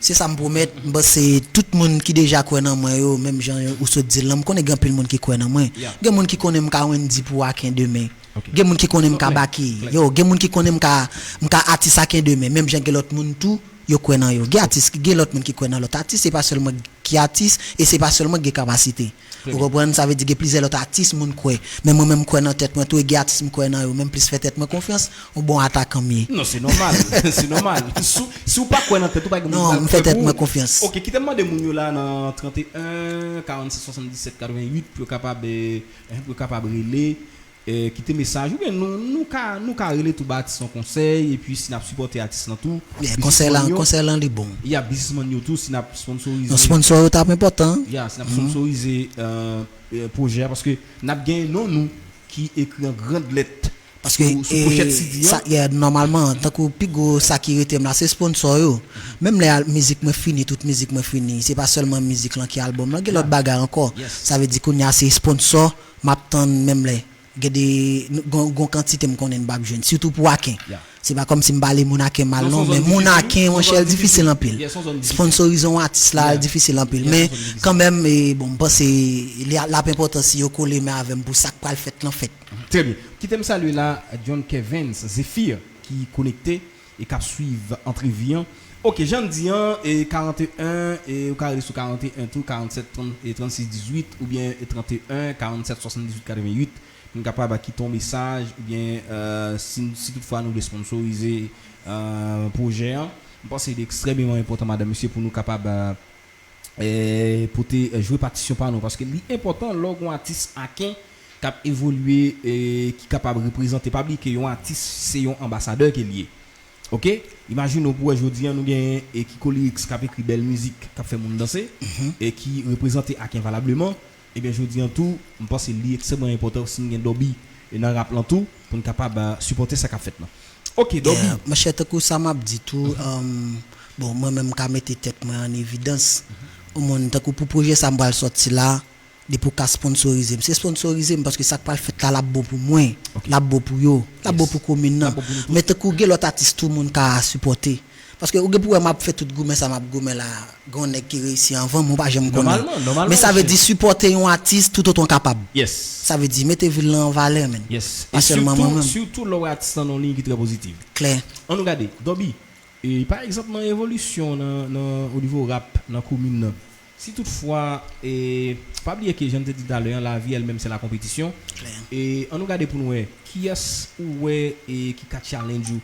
Se sa m pwomèt, m panse tout moun ki deja kwè nan mwen yo, menm jan ou sot di l lan, m konnen gen anpil moun ki kwè nan mwen. Yeah. Gen moun ki konnen m ka Wendy pou Aken demen. Ok. Gen moun ki konnen m ka Klè, Baky. klè. Yo, gen moun ki konnen m ka, m ka atis Aken demen, menm jan gen lòt moun tou, yo kwè nan yo. Gen atis, gen lòt moun ki kwè nan lòt atis, se pa sèlman ki atis, e se pa sèlman gen kapasite. Trè Ou byen. konprann? Sa vle di gen plizyè lòt atis moun kwè. Men mwen menm m kwè nan tèt mwen tou, e gen atis m kwè nan yo, menm plis fè tèt mwen konfyans, yon bon atakan m ye. Non, se nòmal, se nòmal. Si, si w pa kwè nan tèt ou, pa gen moun Non, ki pral m fè kwè tèt pou mwen ou. Konfyans. Ok, kite m mande moun yo la nan trannteyen, karannsèt, swasanndisèt, katreventuit pou yo kapab, eh, pou yo kapab rele, eh, kite mesaj. Oubyen nou, nou ka, nou ka rele tou ba atis lan konsèy, epi si n ap sipòte atis lan tou. Yeah, konsèy lan, konsèy lan li bon. Ya, biznismann yo tou, si n ap sponsorize. Non, sponsor yo t ap enpòtan. Ya, si n ap sponsorize, eh, eh, pwojè a, paske n ap gen non nou ki ekri an grand lèt Paske sou, sou pochèt C D a. Sa, yeah, nòmalman, tankou pi gwo sa ki rete m la, se sponsor yo. Menm lè al- mizik mwen fini, tout mizik mwen fini, se pa sèlman mizik lan ki albòm lan, gen lòt bagay ankò. Yes. Sa vle di kounye a se sponsor m ap tann menm lè. Gen de, gon, gon kantite m konnen m p ap jwenn, sitou pou Aken. Yeah. Se pa kòmsi m pale moun Aken mal Non, non, se yon men zòn moun difisil. Aken, Se yon monchè, zòn l difisil difisil. Anpil. Yeah, se yon zòn difisil. Sponsorize yon atis la, Yeah. l difisil anpil. Yeah, Men se yon zòn difisil. Kanmenm, e, bon, m panse li a- l ap enpòtan si yo kole men avè m pou sa k pral fèt lan fèt. Trè byen. Kite m salye la John Kevens Zephyr ki konekte e k ap swiv antrevi an. Ok, jan n di an, e karanteyen, e ou ka rele sou karanteyen tou, karannsèt, trant, e trannsis dizuit, oubyen e tranteyen, karannsèt, swasanndizuit, katreventuit. Pou n kapab kite yon mesaj, oubyen, eh, si, si toutfwa nou vle sponsorize, eh, pwojè an, m panse li ekstrèmeman enpòtan, madanm, mesye, pou nou kapab, eh, eh, pote, eh, jwe patisyon pa nou, paske li enpòtan lè w gen yon atis Aken k ap evolye, eh, ki kapab reprezante. Pa bliye ke yon atis, se yon anbasadè ke l ye. Ok? Imajine w pou wè jodi an nou gen, eh, Kiko Lyrics k ap ekri bèl mizik, k ap fè moun danse, e ki reprezante Aken valableman. Ebyen, jodi an tou, m panse li ekstrèmman enpòtan si n gen Dobby e nan rap lan tou, pou n kapab, eh, sipòte sa k ap fèt lan. Ok, Dobby. Yeah, monchè, tankou sa m ap di tou, um, bon, mwen menm m ka mete tèt mwen an evidans. Yon moun tankou pou pwojè sa m pral sòti la, depi w ka sponsorize m. Se sponsorize m paske sa k pral fèt la, l ap bon pou mwen, Ok. l ap bon pou yo, l ap bon Yes. pou komin L nan. ap bon pou nou tout. Men tankou gen lòt atis tou moun ka sipòte. Paske ou gen pou wè m ap fè tout goumen sa m ap goumen la, gen yon nèg ki reyisi anvan m, ou pa janm konnen. Nòmalman, nòmalman, Men sa vle monchè. di sipòte yon atis toutotan w kapab. Yes. Sa vle di mete vil lan an valè, menn. Yes. Pa E sèlman mwen sirtou, menm. sirtou lè w wè atis lan nan yon liy ki trè pozitiv. Klè. Ann nou gade, Dobby, e pa egzanp nan evolisyon nan, nan, o nivo rap, nan komin nan, si toutfwa, e, pa bliye ke jan n te di talè an, la vie elle-même c'est la compétition. Klè. E ann nou gade pou n wè, kiyès ou wè e ki ka challenge ou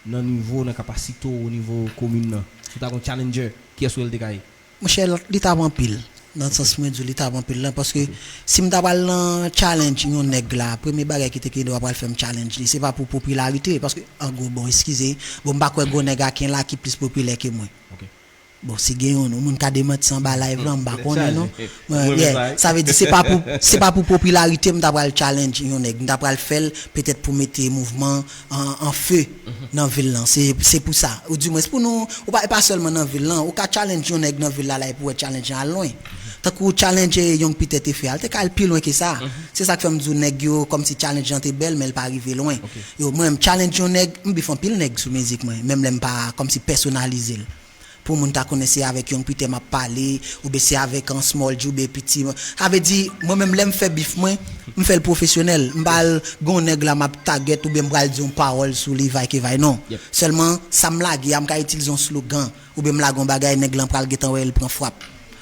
nan nivo, nan kapasite w, o nivo komin nan? Si w ta gon challenger, kiyès ou wè l te ka ye? Monchè, li t ap anpil. Nan sans mwen di w, li t ap anpil lan, paske si m ta pral nan challenge yon nèg la, premye bagay ki te gen dwa pral fè m challenge li, se pa pou popilarite, paske, an gwo, bon, eskize, bon, m pa kwè gon nèg aken la ki plis popilè ke mwen. Ok. Bon, si gen yon, yon moun ka demanti anba live lan, m pa konnen, non. Mwen, Mwen, menm yeah, sa, wi. sa vle di, se pa pou, se pa pou popilarite, m ta pral challenge yon nèg, m ta pral fè l petèt pou mete mouvman an, an fe nan vil lan. Se, se pou sa. Ou di mwen, se pou nou, ou pa, e pa sèlman nan vil lan. Ou ka challenge yon nèg nan vil la, la, e pou wè challenge lan al lwen. Tankou challenge Young Peter te fè a, l te ka al pi lwen ke sa. Se sa k fè m di w nèg yo, kòmsi challenge lan te bèl, men l pa rive lwen. Ok. Yo, mwen, m challenge yon nèg, m bif anpil nèg sou mizik mwen, menm lè m pa kòmsi pèsonalize l. Pou moun ta konnen se avèk Young Peter m ap pale, oubyen se avèk an Small G oubyen Piti. Sa vle di, mwen menm lè m fè bif mwen, m fè l pwofesyonèl. M pa al gon nèg la m ap tagèt oubyen m pral di yon pawòl sou li, vay ke vay, non. Yep. Sèlman, sa m lage a, m ka itilize yon slogan, oubyen m lage yon bagay, nèg lan pral gentan wè l pran frap.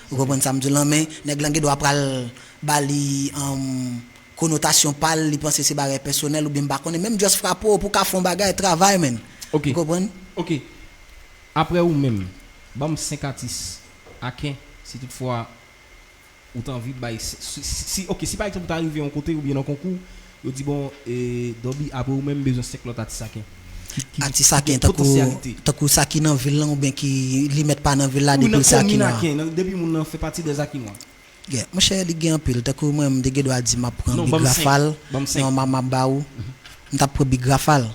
Ou konprann sa m di w lan, men nèg lan gen dwa pral ba li, um, konotasyon pa l, li panse se bagay pèsonèl oubyen m pa konnen, men m just frape w pou w ka fè yon bagay, travay, menn. Ok. Ou konprann? Ok. Apre ou menm, ban m senk atis aken, si toutfwa ou ta anvi bay, si, si, si, ok, si pa egzanp ou ta rive yon kote oubyen nan konkou, yo di, bon, e, Dobby, apre ou menm, m bezwen senk lòt atis aken. Ki, ki, Atis ki aken, gen tankou, potansyalite. tankou sa ki nan vil lan oubyen ki li mèt pa nan vil la, Ou depi nan l se komin Akinois. aken, nan, depi moun nan fè pati dè Akinois. Yeah, monchè, li gen anpil. Tankou mwen, m te gen dwa di m ap pran Non, Big ban m senk. Rafal. Ban m senk. Non, m a, m ap ba ou. M t ap pran Big Rafal.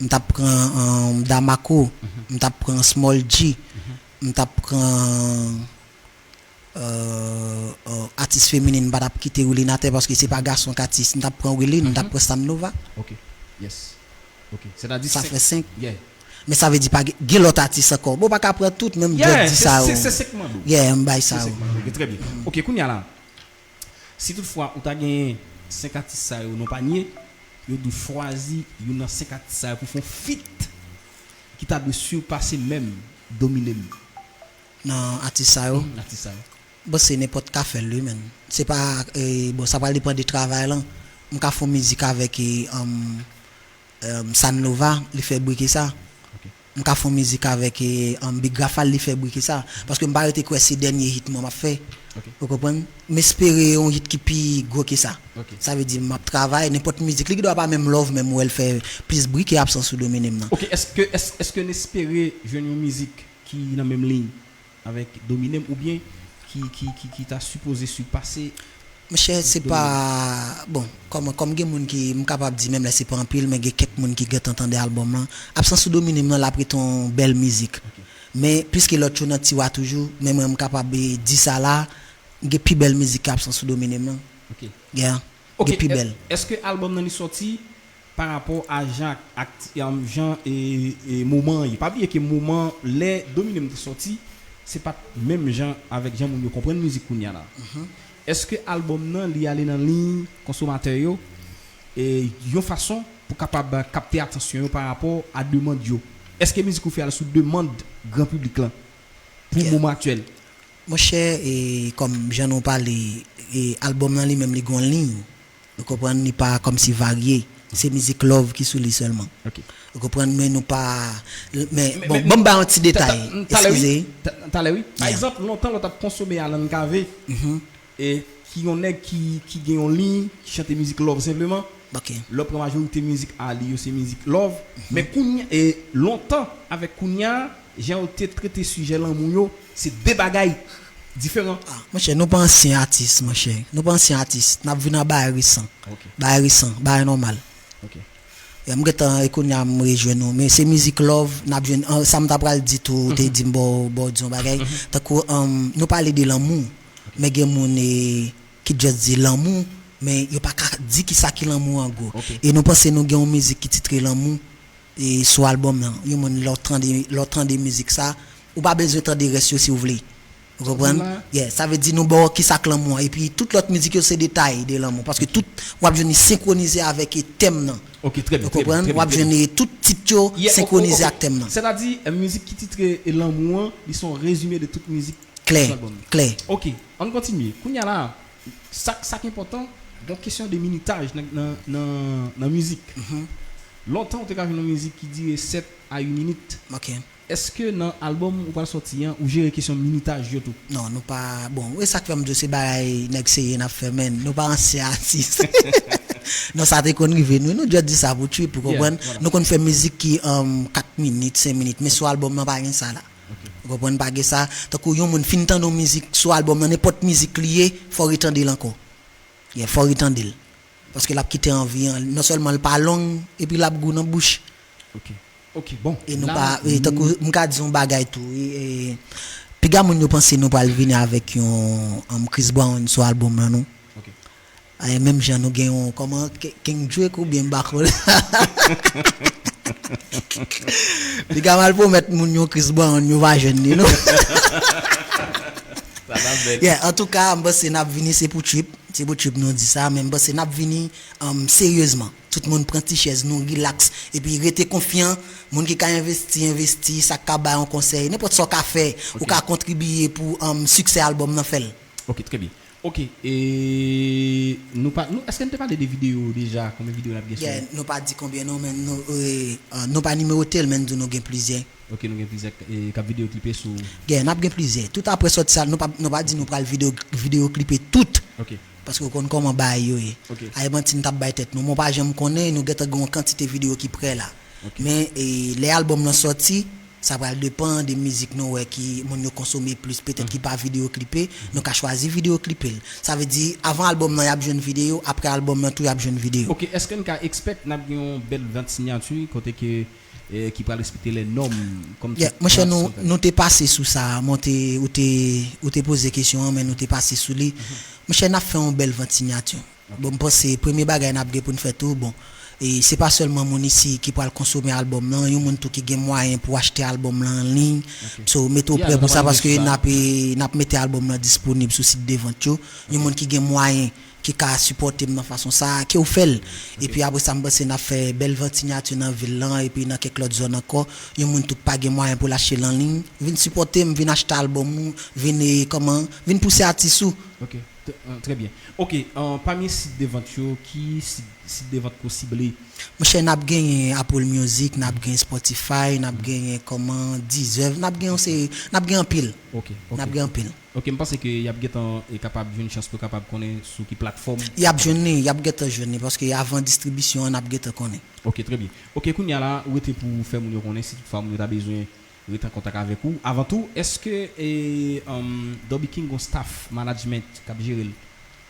M t ap pran, um, Damaco. M t ap pran Small G. M t ap pran, euh, euh, atis feminin, m pa t ap kite Wiline atè paske se pa gason k atis. M t ap pran Wiline, m t ap pran Stan Nova. Ok. Yes. Ok. Sètadi Sa senk. fè senk. Yeah. Men sa vle di pa gen, gen lòt atis ankò. Bon, ou pa ka pran tout, men m Yeah, just di se, sa se, yo. se senk mande w. Yeah, m bay Se sa senk yo. mande w. Ok, trè byen. Ok, kounye a la, si toutfwa ou ta genyen senk atis sa yo nan panye, yo di w chwazi youn nan senk atis sa yo pou fè yon feat ki ta dwe sipase menm Domine m. Nan atis sa yo. Hmm, atis sa yo. Bon, se nenpòt ka fè l, wi, menn. Se pa, eh, bon, sa pral depann de travay lan. M ka fè yon mizik avèk, eh, um, um, San Nova, li fè bri ke sa. Ok. M ka fè yon mizik avèk, eh, um, Big Rafal, li fè bri ke sa. Paske m pa rete kwè se dènye hit mwen m ap fè. Ok. Ou konprann? M espere yon hit ki pi gwo ke sa. Ok. Sa vle di m ap travay, nenpòt mizik. Li gen dwa pa menm love, men m wè l fè plis bri ke Absans ou Domine m nan. Ok, èske, èske, èske n espere jwenn yon mizik ki nan menm liy avèk Domine m oubyen ki, ki, ki, ki ta sipoze sipase Monchè, se Domine m? pa, bon, kòm, kòm gen moun ki, m kapab di menm lè se pa anpil, men gen kèk moun ki gentan tande albòm lan. Absans ou Domine m nan, l ap rete yon bèl mizik. Ok. Men, piske lòt yo nan tiwa toujou, men mwen, m kapab, eh, di sa la, gen pi bèl mizik ke Absans ou Domine m nan. Ok. Yeah. Ok, Gen pi è-, bèl. èske albòm nan li sòti pa rapò a jan ak, ak, um, jan e, e moman an ye? Pa bliye ke moman lè Domine m te sòti, se pa t menm jan avèk jan moun yo konprann mizik kounye a la. Mhm. Èske albòm nan li ale nan liy konsomatè yo, e, yon fason pou kapab kapte atansyon yo pa rapò a demann yo? Èske mizik ou fè a sou demann gran piblik lan pou Yeah. moman aktyèl? Monchè, e, kòm jan nou pale, e, albòm nan li menm li gon liy. Ou konprann, li pa kòmsi varye. Se mizik love ki sou li sèlman. Ok. Ou konprann, men nou pa, men, Men, bon, men, ban m ba yon ti ta-, ta-, detay. talè, wi. Eskize. Ta-, talè, wi. Pa Yeah. egzanp, lontan lè w t ap konsome Alan Cavé, Mhm. e ki yon nèg ki, ki gen yon liy, ki chante mizik love senpleman. Ok. Lè w pran majorite mizik a li yo, se mizik love. Mhm. Men kounye, e lontan avèk kounye a, jan yo te trete sijè lanmou yo, se de bagay. Diferan. Ah, monchè, nou pa ansyen atis, monchè. Nou pa ansyen atis. N ap vin a bagay resan. Ok. Bagay resan, bagay nòmal. Ok. Yeah, m gentan, e kounye a m rejwenn nou. Men se mizik love, n ap jwenn, an, sa m ta pral di tou, ou te di m bò, bò di yon bagay. Tankou, um, nou pale de lanmou, men gen moun, e, ki just di lanmou, men yo pa ka di ki sa ki lanmou an gwo. Ok. E nou panse nou gen yon mizik ki titre Lanmou, e, sou albòm nan. Yon moun, lè w tande, lè w tande mizik sa, ou pa bezwen tande rès yo si w vle. Ou konprann? Yeah, sa vle di nou ba w kisa k lanmou an. Epi tout lòt mizik yo se detay de lanmou. Paske tout, w ap jwenn li senkwonize avèk tèm nan. Ok, trè byen, trè byen, trè byen. Ou konprann? W ap jwenn tout tit yo senkwonize ak tèm nan. Sètadi, mizik ki titre Lanmou an, li se yon rezime de tout mizik sou albòm nan. Klè, klè. Ok, ann kontinye. Kounye a la, sa, sa k enpòtan, gon kesyon de minitaj nan, nan, nan, nan mizik. Lontan, ou te ka jwenn yon mizik ki dire sèt a uit minit. Ok. Èske nan albòm ou pral sòti an, ou jere kesyon minitaj yo tou? Non, nou pa, bon, e sa k fè m di w se bagay nèg serye n ap fè, men nou pa ansyen atis. Non, sa te konn rive nou, nou just di sa pou trip, ou konprann? Nou konn fè mizik ki, um, kat minit, senk minit, men sou albòm nan pa gen sa la. Ou konprann, pa gen sa. Tankou yon moun fin tande yon mizik sou albòm nan, nenpòt mizik li ye, fò w retande l ankò. Yeah, fò w retande l. Paske l ap kite anvi an. Non sèlman l pa long, epi l ap gou nan bouch. Ok. Ok, bon. E nou pa, e tankou, m ka di yon bagay tou, e, e, piga moun yo panse nou pral vini avèk yon, um, Chris Brown sou albòm lan, non. Ok. E, menm jan nou gen yon, kòman, Ke-, King Drake oubyen m pa konnen. Piga m al pwomèt moun yon Chris Brown, yo pa jwenn li, non. Sa pa fèt. Yeah, antouka, m panse n ap vini, se pou trip. Se pou trip nou di sa, men m panse n ap vini, um, seryezman. Tout moun pran ti chèz nou, rilaks, epi rete konfyan. Moun ki ka envesti, envesti, sa k ka bay yon konsèy, nenpòt sa w ka fè, ou ka kontribiye pou, um, siksè albòm nan, fè l. Ok, trè byen. Ok, e nou pa, nou, èske n te pale de videyo deja? Konbyen videyo n ap gen sou? Yeah, nou pa di konbyen non, men nou, e, e, nou pa nimewote l, men n di w nou gen plizyè. Ok, nou gen plizyè, e, k ap videyo klipe sou. Gen, n ap gen plizyè. Tout apre sòti sa, nou pa, nou pa di nou pral videyo, videyo klipe tout. Ok. Paske w konn kòman bagay yo ye. Ok. Ay manti n t ap bay tèt nou. Men w pa janm konnen, nou gentan gen yon kantite videyo ki prè la. Ok. Men, e, lè albòm lan sòti, sa pral depann de mizik nou wè ki moun yo konsome plis, petèt ki pa videyo klipe, nou ka chwazi videyo klipe l. Sa vle di, avan albòm lan, y ap jwenn videyo, apre albòm lan tou, y ap jwenn videyo. Ok, èske n ka expect n ap gen yon bèl vant sinyati, kote ke e, ki pral respekte lè nòm kòm tout. Yeah, monchè, nou, nou te pase sou sa, men w te, ou te, ou te poze kesyon an, men nou te pase sou li. Monchè, n ap fè yon bèl vant sinyati. Ok. Bon, m panse premye bagay n ap gen pou n fè tou, bon, e se pa sèlman moun isi ki pral konsome albòm lan, yon moun tou ki gen mwayen pou achte albòm lan an liy. Ok. So, mete w prè pou sa, paske n ap, e, n ap mete albòm lan disponib sou sit de vant yo. Yon moun ki gen mwayen ki ka sipòte m nan fason sa a, ke w fè l. Ok. Epi apre sa, m panse n ap fè bèl vant sinyati nan vil lan, epi nan kèk lòt zòn ankò. Yon moun tou k pa gen mwayen pou l achte l an liy, vin sipòte m, vin achte albòm ou, vin, e, kòman, vin pouse atis ou. Ok, t-, euh, trè byen. Ok, euh, pami sit de vant yo, ki sit, sit de vant ke w sible? Monchè, n ap genyen Apple Music, n ap genyen Spotify, n ap genyen kòman, Deezer, n ap genyen yon seri, n ap gen anpil. Ok, ok. N ap gen anpil. Ok, m panse ke y ap gentan, e, kapab jwenn chans pou yo kapab konnen sou ki platfòm. Y ap jwenn li, y ap gentan jwenn li, paske avan distribisyon an, n ap gentan konnen. Ok, trè byen. Ok, kounye a la, ou rete pou fè moun yo konnen, si toutfwa moun yo ta bezwen rete an kontak avèk ou. Avan tou, èske, e, um, Dobby King gon staff management k ap jere l?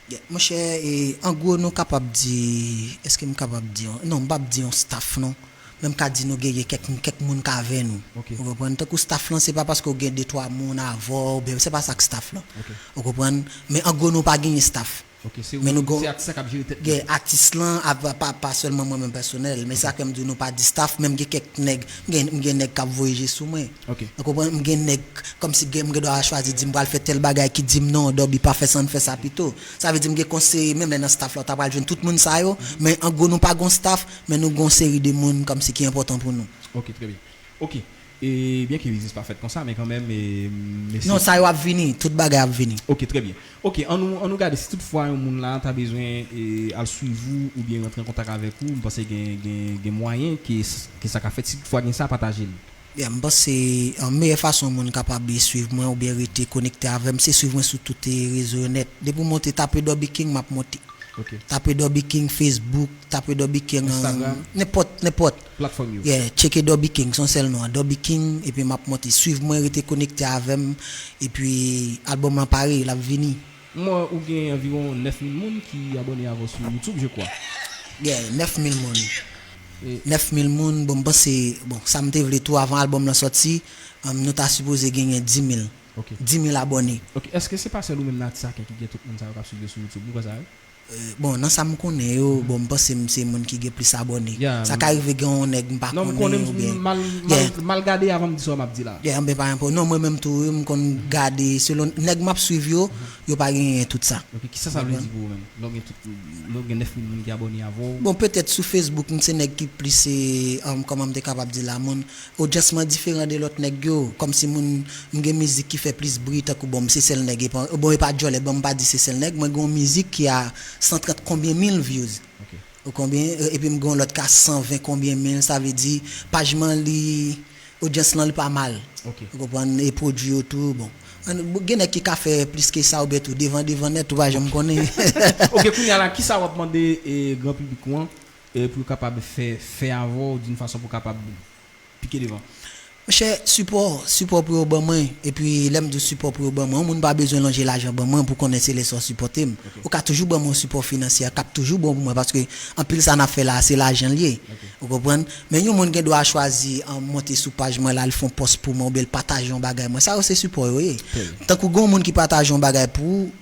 Yeah, monchè, e, an gwo, nou kapab di, èske m kapab di yon, non, m p ap di yon staff, non. Men m ka di nou genyen kèk, kèk moun k avè nou. Ok. Ou konprann? Tankou staff lan, se pa paske w gen de twa moun avè w, oubyen se pa sa k staff lan. Ok. Ou konprann? Men an gwo, nou pa genyen staff. Ok, se ou menm, se atis la k ap jere tèt li. Gen atis lan, a, pa, pa, pa sèlman mwen menm pèsonèl, men sa ke m di w, nou pa di staff, men m gen kèk nèg, m gen, m gen nèg k ap voye je sou mwen. Ok. Ou konprann? M gen nèg, kòmsi gen, m gen dwa chwazi di m pral fè tèl bagay ki di m non, Dobby pa fè sa, ann fè sa pito. Sa vle di m gen konseye, menm lè nan staff la, w ta pral jwenn tout moun sa yo, men an gwo, nou pa gon staff, men nou gon seri de moun kòmsi ki enpòtan pou nou. Ok, trè byen. Ok. E, byen ke biznis pa fèt konsa, men kanmenm, e, mesye. Non, sa yo ap vini, tout bagay ap vini. Ok, trè byen. Ok, ann nou, ann nou gade, si toutfwa yon moun la ta bezwen, e, al swiv ou, oubyen rantre an kontak avèk ou, m panse gen, gen, gen mwayen ke, ke sa ka fèt. Si toutfwa gen sa, pataje l. Yeah, m panse, e, meyè fason moun kapab swiv mwen oubyen rete konekte avè m, se swiv mwen sou tout, e, rezo yo nèt. Depi w monte, tape Dobby King, m ap monte. Tape Dobby King Facebook, tape Dobby King, nenpòt, nenpòt. Platfòm yo. Yeah, tcheke Dobby King, se yon sèl non an, Dobby King, epi m ap monte. Swiv mwen, rete konekte avè m, epi albòm lan pare, l ap vini. M wè ou gen anviwon nèf mil moun ki abòne avè w sou YouTube, je crois. Yeah, nèf mil moun. Nèf mil moun, bon, m panse, bon, sa m te vle tou avan albòm lan sòti, um, nou ta sipoze genyen dis mil. Ok. Dis mil abòne. Ok, èske se pa sèl ou menm nan atis Aken ki gen tout moun sa yo k ap swiv yo sou YouTube? Ou kwè sa vre? Euh, bon, nan sa m konnen yo, bon, m panse m se moun ki gen plis abòne. Sa ka rive gen yon nèg m pa konnen oubyen. Non, m konnen, m mal, mal, mal gade avan m di sa w m ap di la. Yeah, m pa enpo. Non, mwen menm tou, wi, m konn gade selon nèg m ap swiv yo, yo pa genyen tout sa. Ok, kisa sa vle di pou ou menm? Lè w gen tout, lè w gen nèf mil moun ki abòne avè w. Bon, petèt sou Facebook, m se nèg ki plis, e, um, kòman m te kapab di la, moun, odyans mwen diferan de lòt nèg yo. Kòmsi moun, m gen mizik ki fè plis bri, tankou bon, m se sèl nèg, e pa, bon, e pa djòlè, bon, m pa di se sèl nèg, mwen gen yon mizik ki a san trant konbyen mil views. Ok. Ou konbyen, e, epi m gen yon lòt ki a san ven konbyen mil, sa vle di, paj mwen li, odyans lan li pa mal. Ok. Ou konprann, e pwodui yo tou, bon. Gen nèg ki ka fè plis ke sa oubyen tou, devan, devan nèt, ou pa janm konnen. Ok, kounye a la, kisa w ap mande, e, gran piblik ou an, e, pou yo kapab fè, fè avè w, d'une façon pou kapab pike devan? Monchè, sipò, sipò pou yo ban mwen. Epi, lè m di w sipò pou yo ban mwen, yon moun pa bezwen lonje lajan ban mwen pou konnen se lè sa w sipòte m. Ok. Ou ka toujou ban mwen yon sipò finansyè k ap toujou bon pou mwen, paske anpil sa n ap fè la a, se lajan l ye. Ok. Ou konprann? Men yon moun gen dwa chwazi, an, monte sou paj mwen la, l fè yon pòs pou mwen, oubyen l pataje yon bagay mwen. Sa yo se sipò yo ye. Trè byen. Tankou gen yon moun ki pataje yon bagay pou ou,